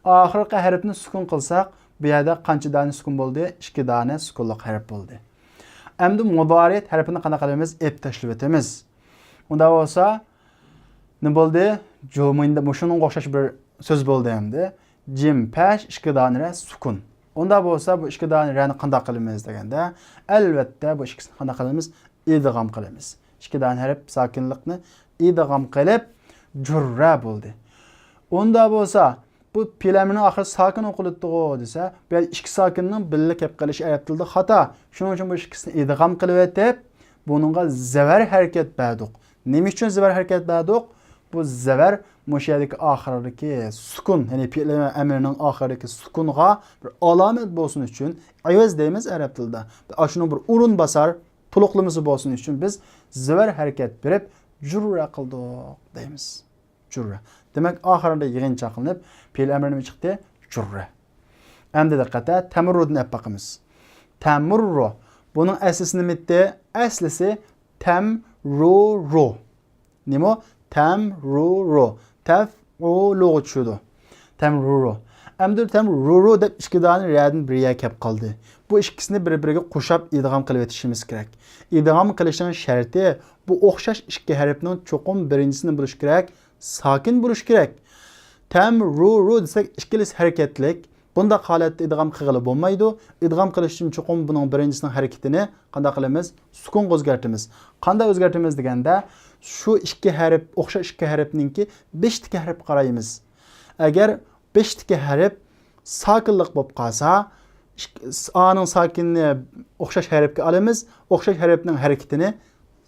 ئاخىرقى ھەرپنى سۈكۈن قىلساق، بۇ يەردە قانچە دانە سۈكۈن بولدى؟ ئىككى دانە سۈكۈنلۈك ھەرپ بولدى. ئەمدى مۇدارىئەت ھەرپىنى قانداق قىلىمىز؟ ئېلىپ تاشلىۋېتىمىز. ئۇنداق بولسا، نېمە بولدى؟ جۇمۇندا مۇشۇنىڭغا ئوخشاش بىر سۆز بولدى ئەمدى. جىم، پەش، ئىككى دانە رە، سۈكۈن. ئۇنداق بولسا، بۇ ئىككى دانە رەنى قانداق قىلىمىز دېگەندە، ئەلۋەتتە، بۇ ئىككىسىنى قانداق قىلىمىز؟ ئىدغام قىلىمىز. ئىككى دانە ھەرپ ساكىنلىقنى ئىدغام قىلىپ، جۇررە بولدى. ئۇنداق بولسا، بۇ پېئىل ئەمرىنىڭ ئاخىرى ساكىن ئوقۇلۇپتىغۇ دېسە، بۇ يەردە ئىككى ساكىننىڭ بىللە كەپ قېلىشى ئەرەب تىلىدا خاتا. شۇنىڭ ئۈچۈن بۇ ئىككىسىنى ئىدغام قىلىۋېتىپ، بۇنىڭغا زەۋەر ھەرىكەت بەردۇق. نېمە ئۈچۈن زەۋەر ھەرىكەت بەردۇق؟ بۇ زەۋەر مۇشۇ يەردىكى ئاخىرىدىكى سۈكۈن، يەنى پېئىل ئەمرىنىڭ ئاخىرىدىكى سۈكۈنغا بىر ئالامەت بولسۇن ئۈچۈن، ئەۋەز دەيمىز ئەرەب تىلىدا. ئاشۇنىڭ بىر ئورۇن باسار، تولۇقلىمىسى بولسۇن ئۈچۈن بىز زەۋەر ھەرىكەت بېرىپ، جۇررە قىلدۇق دەيمىز. جۇررە. دېمەك، ئاخىرىدا يىغىن چاقلىنىپ، پېئىل ئەمرى نېمە چىقتى؟ جۇررە. ئەمدى دىققەت، تەمۇررۇدىن ئەپ باقىمىز. تەمۇررۇ. بۇنىڭ ئەسلىسى نېمە ئىدى؟ ئەسلىسى تەمرۇرۇ. نېمە؟ تەمرۇرۇ. تەفئۇلۇغا چۈشىدۇ. تەمرۇرۇ. ئەمدى تەمرۇرۇ دەپ ئىككى دانە رەدىن بىر يەرگە كەپ قالدى. بۇ ئىككىسىنى بىر-بىرىگە قوشاپ ئىدغام قىلىۋېتىشىمىز كېرەك. ئىدغام قىلىشنىڭ شەرتى، بۇ ئوخشاش ئىككى ھەرپنىڭ چوقۇم بىرىنچىسى نېمە بولۇشى كېرەك؟ ساكىن بولۇشى كېرەك. تەمرۇرۇ دېسەك، ئىككىلىسى ھەرىكەتلىك. بۇنداق ھالەتتە ئىدغام قىلغىلى بولمايدۇ. ئىدغام قىلىش ئۈچۈن چوقۇم بۇنىڭ بىرىنچىسىنىڭ ھەرىكىتىنى قانداق قىلىمىز؟ سۈكۈنگە ئۆزگەرتىمىز. قانداق ئۆزگەرتىمىز دېگەندە، شۇ ئىككى ھەرپ، ئوخشاش ئىككى ھەرپنىڭكى بېشىدىكى ھەرپكە قارايمىز. ئەگەر بېشىدىكى ھەرپ ساكىنلىق بولۇپ قالسا، ئىك-، ئانىڭ ساكىنىنى ئوخشاش ھەرپكە ئالىمىز، ئوخشاش ھەرپنىڭ ھەرىكىتىنى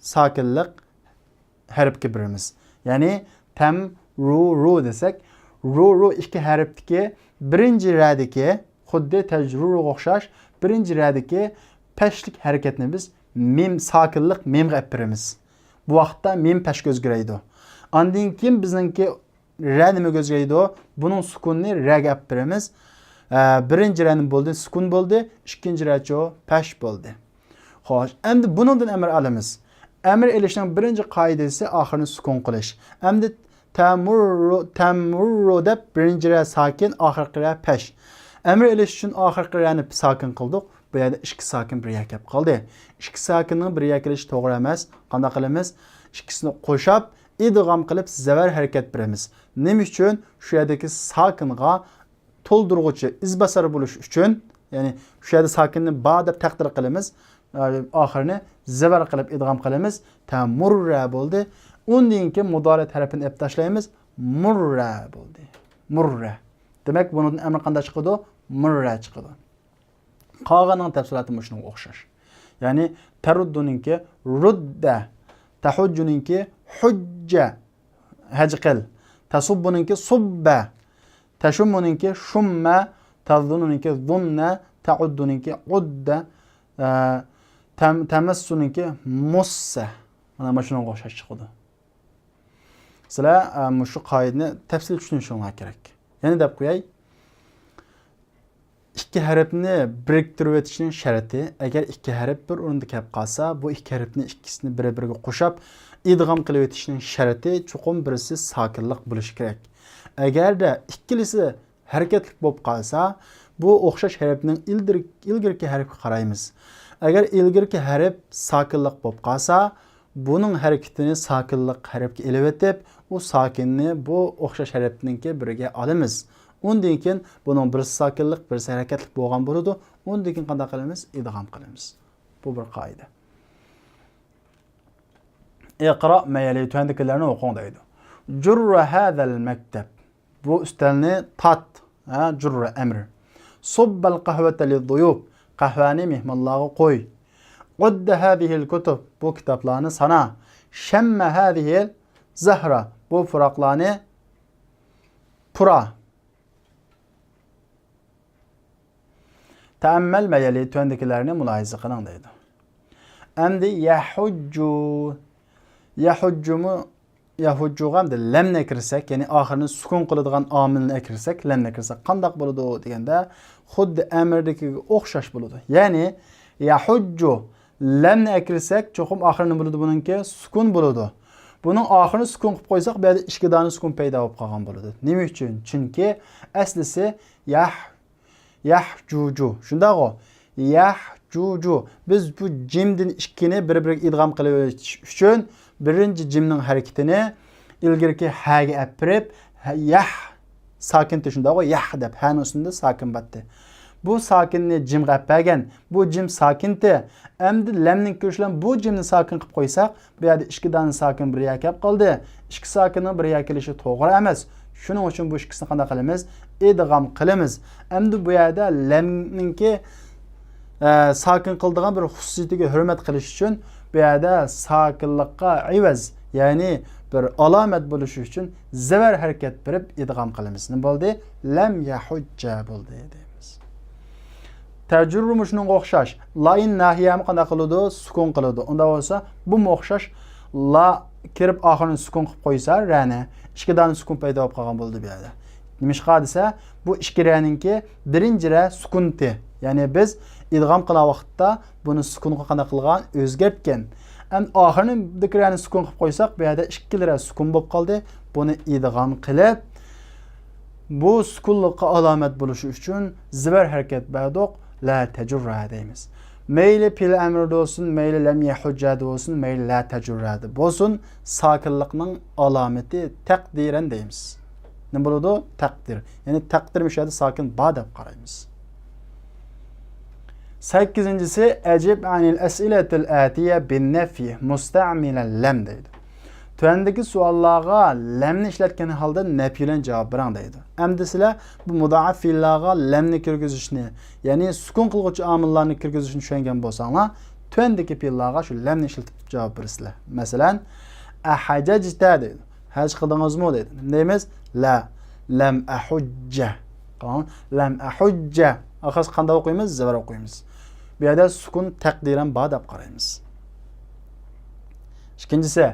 ساكىنلىق ھەرپكە بېرىمىز. يەنى تەمرۇرۇ دېسەك، رۇرۇ ئىككى ھەرپتىكى بىرىنچى رەدىكى، خۇددى تەجرۇرۇغا ئوخشاش، بىرىنچى رەدىكى پەشلىك ھەرىكەتنى بىز مىم، ساكىنلىق مىمغا ئەپ بېرىمىز. بۇ ۋاقىتتا مىم پەشكە ئۆزگىرەيدۇ. ئاندىن كېيىن بىزنىڭكى رە نېمىگە ئۆزگىرەيدۇ؟ بۇنىڭ سۈكۇنىنى رەگە ئەپ بېرىمىز. ئە، بىرىنچى رە نېمە بولدى؟ سۈكۇن بولدى. ئىككىنچى رەچۇ پەش بولدى. خوش، ئەمدى بۇنىڭدىن ئەمر ئالىمىز. ئەمر ئېلىشنىڭ بىرىنچى قائىدىسى ئاخىرىنى سۈكۈن قىلىش. ئەمدى تەمۇررۇ، تەمۇررۇ دەپ بىرىنچى رە ساكىن، ئاخىرقى رە پەش. ئەمر ئېلىش ئۈچۈن ئاخىرقى رەنى ساكىن قىلدۇق. بۇ يەردە ئىككى ساكىن بىر يەرگە كەپ قالدى. ئىككى ساكىننىڭ بىر يەرگە كېلىشى توغرا ئەمەس. قانداق قىلىمىز؟ ئىككىسىنى قوشاپ، ئىدغام قىلىپ زەۋەر ھەرىكەت بېرىمىز. نېمە ئۈچۈن؟ شۇ يەردىكى ساكىنغا تولدۇرغۇچى ئىزباسار بولۇش ئۈچۈن، يەنى شۇ يەردە ساكىننى با دەپ تەقدىر قىلىمىز، ئاخىرىنى زەۋەر قىلىپ ئىدغام قىلىمىز، تەمۇررە بولدى. ئۇندىن كېيىن مۇدارىئەت ھەرپىنى ئېلىپ تاشلايمىز، مۇررە بولدى. مۇررە. دېمەك، بۇنىڭدىن ئەمر قانداق چىقىدۇ؟ مۇررە چىقىدۇ. قالغىنىنىڭ تەپسىلاتى مۇشۇنىڭغا ئوخشاش. يەنى تەرۇددۇنىڭكى رۇددە، تەھۇججۇنىڭكى ھۇججە، ھەج قىل. تەسۇببۇنىڭكى سۇببە. تەشۇممۇنىڭكى شۇممە. تەزۇننۇنىڭكى زۇننە. تەئۇددۇنىڭكى ئۇددە. ئە، تەم-، تەمەسسۇنىڭكى مۇسسە. مانا، مانا شۇنىڭغا ئوخشاش چىقىدۇ. سىلەر، ئە، مۇشۇ قائىدىنى تەپسىلىي چۈشىنىشىڭلار كېرەك. يەنە دەپ قوياي. ئىككى ھەرپنى بىرىكتۈرۈۋېتىشنىڭ شەرتى، ئەگەر ئىككى ھەرپ بىر ئورۇندا كەپ قالسا، بۇ ئىككى ھەرپنى ئىككىسىنى بىر-بىرىگە قوشاپ ئىدغام قىلىۋېتىشنىڭ شەرتى چوقۇم بىرسى ساكىنلىق بولۇشى كېرەك. ئەگەردە ئىككىلىسى ھەرىكەتلىك بولۇپ قالسا، بۇ ئوخشاش ھەرپنىڭ ئىلدىر-، ئىلگىرىكى ھەرپكە قارايمىز. ئەگەر ئىلگىرىكى ھەرپ ساكىنلىق بولۇپ قالسا، بۇنىڭ ھەرىكىتىنى ساكىنلىق ھەرپكە ئېلىۋېتىپ، ئۇ ساكىننى بۇ ئوخشاش ھەرپنىڭكى بىرىگە ئالىمىز. ئۇندىن كېيىن بۇنىڭ بىرسى ساكىنلىق، بىرسى ھەرىكەتلىك بولغان بولىدۇ. ئۇندىن كېيىن قانداق قىلىمىز؟ ئىدغام قىلىمىز. بۇ بىر قائىدە. ئىقرا مەيلى تۆۋەندىكىلەرنى ئوقۇڭ دەيدۇ. جۇررە ھەزەل مەكتەب. بۇ ئۈستەلنى تارت. ھە، جۇررە ئەمر. سۇببەل قەھۋەتە لىززۇيۇپ. قەھۋەنى مېھمانلارغا قوي. ئۇددە ھەزىھىل كۇتۇب. بۇ كىتابلارنى سانا. شەممە ھەزىھىل زەھرا. بۇ پۇراقلارنى پۇرا. تەئەممەل مەيلى تۆۋەندىكىلەرنى مۇلاھىزە قىلىڭ دەيدۇ. ئەمدى يەھۇججۇ. يەھۇججۇمۇ، يەھۇججۇغا ئەمدى لەمنى ئەكىرسەك، يەنى ئاخىرىنى سۈكۈن قىلىدىغان ئامىلنى ئەكىرسەك، لەمنى ئەكىرسەك قانداق بولىدۇ دېگەندە، خۇددى ئەمىردىكىگە ئوخشاش بولىدۇ. يەنى يەھۇججۇ لەمنى ئەكىرسەك، چوقۇم ئاخىرى نېمە بولىدۇ بۇنىڭكى؟ سۈكۈن بولىدۇ. بۇنىڭ ئاخىرىنى سۈكۈن قىلىپ قويساق، بۇ يەردە ئىككى دانە سۈكۈن پەيدا بولۇپ قالغان بولىدۇ. نېمە ئۈچۈن؟ چۈنكى ئەسلىسى يەھ، يەھجۇجۇ. شۇنداقغۇ؟ يەھجۇجۇ. بىز بۇ جىمدىن ئىككىنى بىر-بىرىگە ئىدغام قىلىۋېتىش ئۈچۈن بىرىنچى جىمنىڭ ھەرىكىتىنى ئىلگىرىكى ھەگە ئەپىرىپ، ھە، يەھ، ساكىن تى شۇنداقغۇ، يەھ دەپ، ھەنىڭ ئۈستىدە ساكىن باتتى. بۇ ساكىننى جىمغا ئەپەرگەن، بۇ جىم ساكىن تى. ئەمدى لەمنىڭ كىرىشى بىلەن بۇ جىمنى ساكىن قىلىپ قويساق، بۇ يەردە ئىككى دانە ساكىن بىر يەرگە كېلىپ قالدى. ئىككى ساكىننىڭ بىر يەرگە كېلىشى توغرا ئەمەس. شۇنىڭ ئۈچۈن بۇ ئىككىسىنى قانداق قىلىمىز؟ ئىدغام قىلىمىز. ئەمدى بۇ يەردە لەمنىڭكى ئە، ساكىن قىلىدىغان بىر خۇسۇسىيىتىگە ھۆرمەت قىلىش ئۈچۈن بۇ يەردە ساكىنلىققا ئىۋەز، يەنى بىر ئالامەت بولۇشى ئۈچۈن زەۋەر ھەرىكەت بېرىپ ئىدغام قىلىمىز. نېمە بولدى؟ لەم يەھۇججە بولدى دەيمىز. تەجرۇرمۇ شۇنىڭغا ئوخشاش. لائىن ناھىيەمۇ قانداق قىلىدۇ؟ سۈكۈن قىلىدۇ. ئۇنداق بولسا بۇمۇ ئوخشاش. لا كىرىپ ئاخىرىنى سۈكۈن قىلىپ قويسا، رەنى ئىككى دانە سۈكۈن پەيدا بولۇپ قالغان بولدى بۇ يەردە. نېمىشقا دېسە، بۇ ئىككى رەنىڭكى بىرىنچى رە سۈكۈنتى. يەنى بىز ئىدغام قىلغان ۋاقىتتا بۇنى سۈكۈنغا قانداق قىلغان؟ ئۆزگەرتكەن. ئەمدى ئاخىرىدىكى رەنى سۈكۈن قىلىپ قويساق، بۇ يەردە ئىككىلا رە سۈكۈن بولۇپ قالدى. بۇنى ئىدغام قىلىپ، بۇ سۈكۈنلۇققا ئالامەت بولۇشى ئۈچۈن زىبەر ھەرىكەت بەردۇق، لا تەجۇررە دەيمىز. مەيلى پېئىل ئەمرىدە بولسۇن، مەيلى لەم يەھۇججەدە بولسۇن، مەيلى لا تەجۇررەدە بولسۇن، ساكىنلىقنىڭ ئالامىتى تەقدىرەن دەيمىز. نېمە بولىدۇ؟ تەقدىر. يەنى تەقدىر مۇشۇ يەردە ساكىن بار دەپ قارايمىز. سەككىزىنچىسى، ئەجىب ئەنىل ئەسئىلەتىل ئەتىيە بىن نەفي مۇستەئمىلەن لەم دەيدۇ. تۆۋەندىكى سوئاللارغا لەمنى ئىشلەتكەن ھالدا نەپي بىلەن جاۋاب بېرىڭ دەيدۇ. ئەمدى سىلەر بۇ مۇدائىپ پېئىللارغا لەمنى كىرگۈزۈشنى، يەنى سۈكۈن قىلغۇچى ئامىللارنى كىرگۈزۈشنى چۈشەنگەن بولساڭلار، تۆۋەندىكى پېئىللارغا شۇ لەمنى ئىشلىتىپ جاۋاب بېرىسىلەر. مەسىلەن، ئەھەجەجتە دەيدۇ. ھەج قىلدىڭىزمۇ دەيدۇ. نېمە دەيمىز؟ لا. لەم ئەھۇججە. قاراڭ، لەم ئەھۇججە. ئاخىرسى قانداق ئوقۇيمىز؟ زىبەر ئوقۇيمىز. بۇ يەردە سۈكۈن تەقدىرەن بار دەپ قارايمىز. ئىككىنچىسى،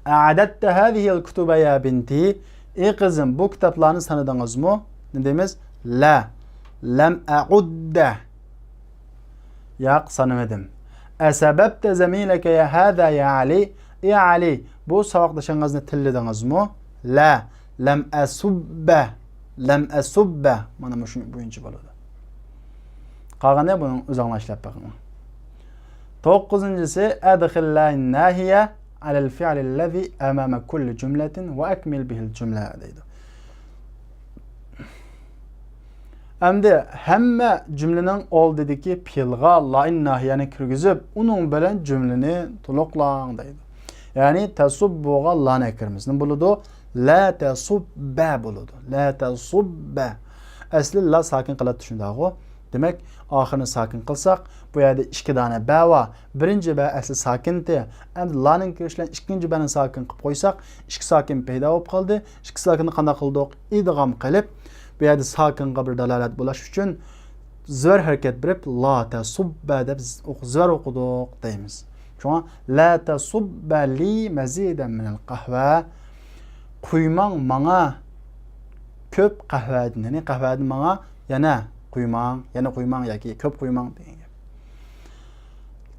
ئەئەدەتتە ھەزىھىل كۇتۇبە يا بىنتى؟ ئى قىزىم، بۇ كىتابلارنى سانىدىڭىزمۇ؟ نېمە دەيمىز؟ لا. لەم ئەئۇددە. ياق، سانىمىدىم. ئەسەبەبتە زەمىلەكە يا ھەزا يا ئەلى؟ ئى ئەلى، بۇ ساۋاقدىشىڭىزنى تىللىدىڭىزمۇ؟ لا. لەم ئەسۇببە. لەم ئەسۇببە. مانا مۇشۇ بويىچە بولىدۇ. قالغىنى بۇنىڭ ئۆزۈڭلار ئىشلەپ بېقىڭلار. توققۇزىنچىسى، ئەدخىل لەن ناھىيە ئەلەل فىئلىللەزى ئەمامە كۇللى جۈملەتىن ۋە ئەكمىل بىھىل جۈملە دەيدۇ. ئەمدى ھەممە جۈملىنىڭ ئالدىدىكى پېئىلغا لائىن ناھىيەنى كىرگۈزۈپ، ئۇنىڭ بىلەن جۈملىنى تولۇقلاڭ دەيدۇ. يەنى تەسۇببۇغا لانى كىرىمىز. نېمە بولىدۇ؟ لا تەسۇببە بولىدۇ. لا تەسۇببە. ئەسلى لا ساكىن قىلاتتى شۇنداقغۇ. دېمەك، ئاخىرىنى ساكىن قىلساق، بۇ يەردە ئىككى دانە بە بار. بىرىنچى بە ئەسلى ساكىنتى. ئەمدى لانىڭ كىرىشى بىلەن ئىككىنچى بەنى ساكىن قىلىپ قويساق، ئىككى ساكىن پەيدا بولۇپ قالدى. ئىككى ساكىننى قانداق قىلدۇق؟ ئىدغام قىلىپ، بۇ يەردە ساكىنغا بىر دالالەت بولۇش ئۈچۈن زۆر ھەرىكەت بېرىپ، لا تەسۇببە دەپ ز-، ئوق-، زۆر ئوقۇدۇق دەيمىز. شۇڭا، لا تەسۇببە لى مەزىدەن مىنەل قەھۋە. قۇيماڭ ماڭا كۆپ قەھۋەدىن، يەنى قەھۋەدىن ماڭا يەنە قۇيماڭ، يەنە قۇيماڭ ياكى كۆپ قۇيماڭ دېگەن گەپ.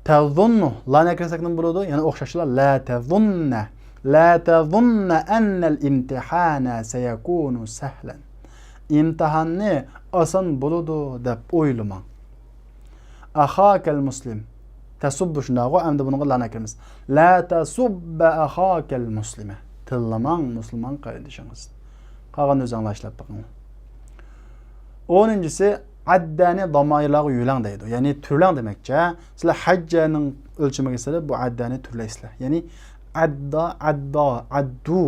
تەزۇننۇ، لانى كىرسەك نېمە بولىدۇ؟ يەنە ئوخشاشلا، لا تەزۇننە. لا تەزۇننە ئەننەل ئىمتىھانە سەيەكۇنۇ سەھلەن. ئىمتىھاننى ئاسان بولىدۇ دەپ ئويلىماڭ. ئەخاكەل مۇسلىم. تەسۇببۇ شۇنداقغۇ، ئەمدى بۇنىڭغا لانى كىرىمىز. لا تەسۇببە ئەخاكەل مۇسلىمە. تىللىماڭ مۇسۇلمان قېرىندىشىڭىزنى. قالغىنىنى ئۆزۈڭلار ئىشلەپ بېقىڭلار. ئونىنچىسى، ئەددەنى دامائىرلارغا يۆلەڭ دەيدۇ. يەنى تۈرلەڭ دېمەكچى. سىلەر ھەججەنىڭ ئۆلچىمىگە سېلىپ بۇ ئەددەنى تۈرلەيسىلەر. يەنى ئەددا، ئەددا، ئەددۇ.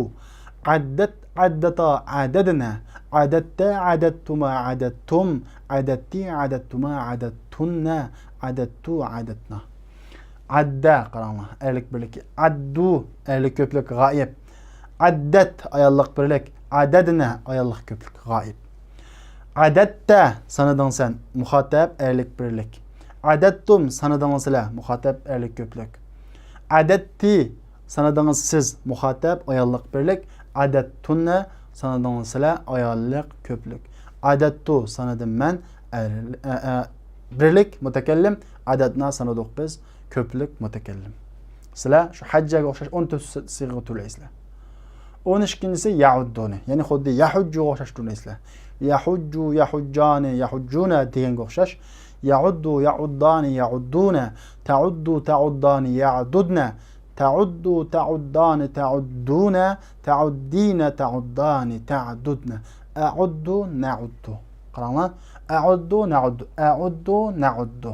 ئەددەت، ئەددەتا، ئەدەدنە. ئەدەتتە، ئەدەتتۇما، ئەدەتتۇم. ئەدەتتى، ئەدەتتۇما، ئەدەتتۇننە. ئەدەتتۇ، ئەدەتنا. ئەددە، قاراڭلار، ئەرلىك بىرلىكى. ئەددۇ، ئەرلىك كۆپلۈك، غائىب. ئەددەت، ئاياللىق بىرلىك. ئەدەدنە، ئاياللىق كۆپلۈك، غائىب. ئەدەتتە، سانىدىڭ سەن، مۇخاتەب، ئەرلىك بىرلىك. ئەدەتتۇم، سانىدىڭلار سىلەر، مۇخاتەب، ئەرلىك كۆپلۈك. ئەدەتتى، سانىدىڭىز سىز، مۇخاتەب، ئاياللىق بىرلىك. ئەدەتتۇننە، سانىدىڭىز سىلەر، ئاياللىق كۆپلۈك. ئەدەتتۇ، سانىدىم مەن، ئەر-، ئە، ئە، بىرلىك، مۇتەكەللىم. ئەدەتنا، سانىدۇق بىز، كۆپلۈك، مۇتەكەللىم. سىلەر شۇ ھەججەگە ئوخشاش ئون تۆت سىغىغا تۈرلەيسىلەر. ئون ئىككىنچىسى يەئۇددۇنى، يەنى خۇددى يەھۇججۇغا ئوخشاش تۈرلەيسىلەر. يەھۇججۇ، يەھۇججانى، يەھۇججۇنە دېگەنگە ئوخشاش. يەئۇددۇ، يەئۇددانى، يەئۇددۇنە. تەئۇددۇ، تەئۇددانى، يەئدۇدنە. تەئۇددۇ، تەئۇددانى، تەئۇددۇنە. تەئۇددىنە، تەئۇددانى، تەئدۇدنە. ئەئۇددۇ، نەئۇددۇ. قاراڭلار. ئەئۇددۇ، نەئۇددۇ. ئەئۇددۇ، نەئۇددۇ.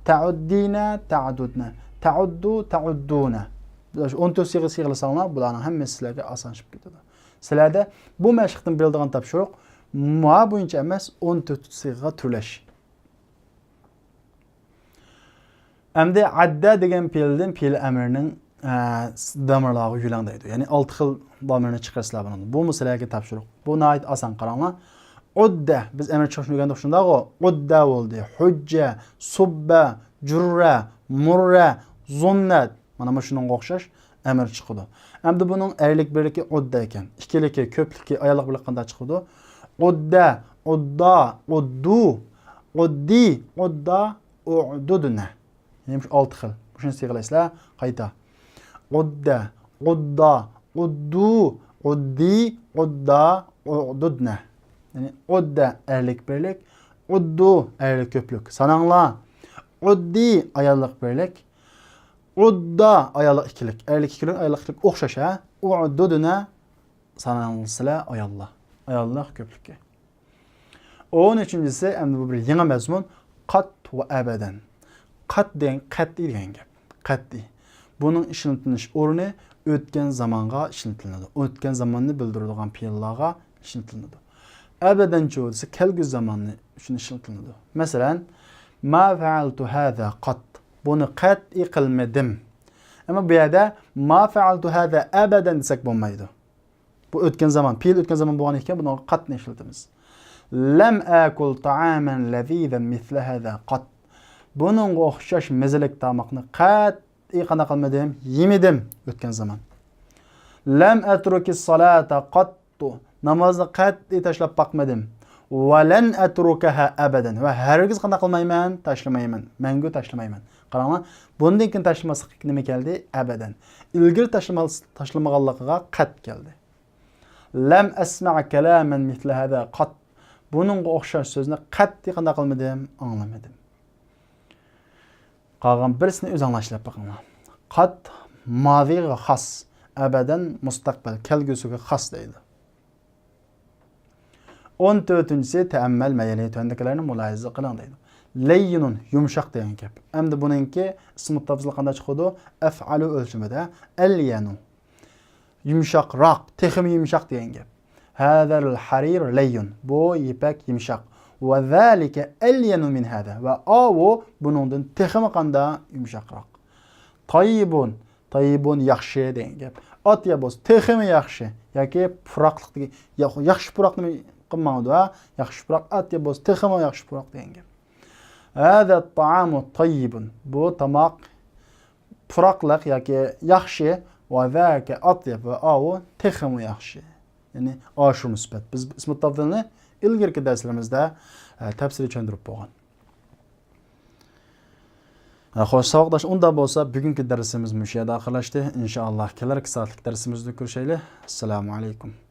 تەئۇددىنە، تەئدۇدنە. تەئۇددۇ، تەئۇددۇنە. ئون تۆت سىغا سىغىلىساڭلار، بۇلارنىڭ ھەممىسى سىلەرگە ئاسانلىشىپ كېتىدۇ. سىلەردە بۇ مەشىقتىن بېرىلىدىغان تاپشۇرۇق ما بويىچە ئەمەس، ئون تۆت سىغىغا تۈرلەش. ئەمدى ئەددە دېگەن پېئىلدىن پېئىل ئەمرىنىڭ، ئە، دامىرلارغا يۆلەڭ دەيدۇ. يەنى ئالتە خىل دامىرنى چىقىرىسىلەر بۇنىڭدىن. بۇمۇ سىلەرگە تاپشۇرۇق. بۇ ناھايىتى ئاسان، قاراڭلار. ئۇددە، بىز ئەمر چىقىرىشنى ئۆگەندۇق، شۇنداقغۇ؟ ئۇددە بولدى. ھۇججە، سۇببە، جۇررە، مۇررە، زۇننەت. مانا مۇشۇنىڭغا ئوخشاش ئەمر چىقىدۇ. ئەمدى بۇنىڭ ئەرلىك بىرلىكى ئۇددە ئىكەن. ئىككىلىكى، كۆپلۈكى، ئاياللىق بىرلىك قانداق چىقىدۇ؟ ئۇددە، ئۇددا، ئۇددۇ، ئۇددى، ئۇددا، ئۇدۇدنە. يەنە مۇشۇ ئالتە خىل. مۇشۇنى سىغىلايسىلەر. قايتا. ئۇددە، ئۇددا، ئۇددۇ، ئۇددى، ئۇددا، ئۇدۇدنە. يەنى ئۇددە ئەرلىك بىرلىك، ئۇددۇ ئەرلىك كۆپلۈك. ساناڭلار. ئۇددى ئاياللىق بىرلىك، ئۇددا ئاياللىق ئىككىلىك. ئەرلىك ئىككىلىك، ئاياللىق ئىككىلىك ئوخشاش، ھە؟ ئۇدۇدنە ساناڭلار سىلەر ئاياللار. ئاياللىق كۆپلۈكى. ئون ئۈچىنچىسى، ئەمدى بۇ بىر يېڭى مەزمۇن. قەت ۋە ئەبەدەن. قەت دېگەن قەتئىي دېگەن گەپ. قەتئىي. بۇنىڭ ئىشلىتىلىش ئورنى ئۆتكەن زامانغا ئىشلىتىلىدۇ. ئۆتكەن زاماننى بىلدۈرىدىغان پېئىللارغا ئىشلىتىلىدۇ. ئەبەدەنچۇ دېسە، كەلگۈسى زاماننى ئۈچۈن ئىشلىتىلىدۇ. مەسىلەن، ما فەئەلتۇ ھازا قەت. بۇنى قەتئىي قىلمىدىم. ئەمما بۇ يەردە ما فەئەلتۇ ھازا ئەبەدەن دېسەك بولمايدۇ. بۇ ئۆتكەن زامان، پېئىل ئۆتكەن زامان بولغان ئىكەن، بۇنىڭغا قەتنى ئىشلىتىمىز. لەم ئەكۇل تائامەن لەزىزەن مىسلە ھازا قەت. بۇنىڭغا ئوخشاش مەززىلىك تاماقنى قەتئىي قانداق قىلمىدىم؟ يېمىدىم. ئۆتكەن زامان. لەم ئەترۇكىس سالاتا قەتتۇ. نامازنى قەتئىي تاشلاپ باقمىدىم. ۋە لەن ئەترۇكەھا ئەبەدەن. ۋە ھەرگىز قانداق قىلمايمەن؟ تاشلىمايمەن. مەڭگۈ تاشلىمايمەن. قاراڭلار، بۇندىن كېيىن تاشلىماسلىق نېمە كەلدى؟ ئەبەدەن. ئىلگىرى تاشلىما-، تاشلىمىغانلىقىغا قەت كەلدى. لەم ئەسمەئ كەلامەن مىسلە ھازا قەت. بۇنىڭغا ئوخشاش سۆزنى قەتئىي قانداق قىلمىدىم؟ ئاڭلىمىدىم. قالغان بىرسىنى ئۆزۈڭلار ئىشلەپ بېقىڭلار. قەت مازىغا خاس، ئەبەدەن مۇستەقبەل، كەلگۈسىگە خاس دەيدۇ. ئون تۆتىنچىسى، تەئەممەل مەيلى، تۆۋەندىكىلەرنى مۇلاھىزە قىلىڭ دەيدۇ. لەييىنۇن، يۇمشاق دېگەن گەپ. ئەمدى بۇنىڭكى ئىسمى تەفزىل قانداق چىقىدۇ؟ ئەفئەلۇ ئۆلچىمىدە. ئەليەنۇ. يۇمشاقراق، تېخىمۇ يۇمشاق دېگەن گەپ. ھازال ھەرىر لەييۇن. بۇ يىپەك يۇمشاق. ۋە زالىكە ئەليەنۇ مىن ھازا. ۋە ئاۋۇ بۇنىڭدىن تېخىمۇ قاندا يۇمشاقراق. تايىبۇن. تايىبۇن ياخشى دېگەن گەپ. ئاتيەب بولسا تېخىمۇ ياخشى. ياكى پۇراقلىق دېگەن، يا-، ياخشى پۇراق نېمە قىلماڭدۇ، ھە؟ ياخشى پۇراق، ئاتيەب بولسا تېخىمۇ ياخشى پۇراق دېگەن گەپ. ھازا تائامۇ تايىبۇن. بۇ تاماق پۇراقلىق ياكى ياخشى، ۋە زاكە ئاتيەب ۋە ئاۋۇ تېخىمۇ ياخشى. يەنى ئاشۇرما سۈپەت. بىز ئىسمى تەفزىلنى ئىلگىرىكى دەرسلىرىمىزدە، ئە، تەپسىلىي چۈشەندۈرۈپ بولغان. ئە، خوش، ساۋاقداش، ئۇنداق بولسا بۈگۈنكى دەرسىمىز مۇشۇ يەردە ئاخىرلاشتى. ئىنشائاللا كېلەركى سائەتلىك دەرسىمىزدە كۆرۈشەيلى. ئەسسالامۇ ئەلەيكۇم.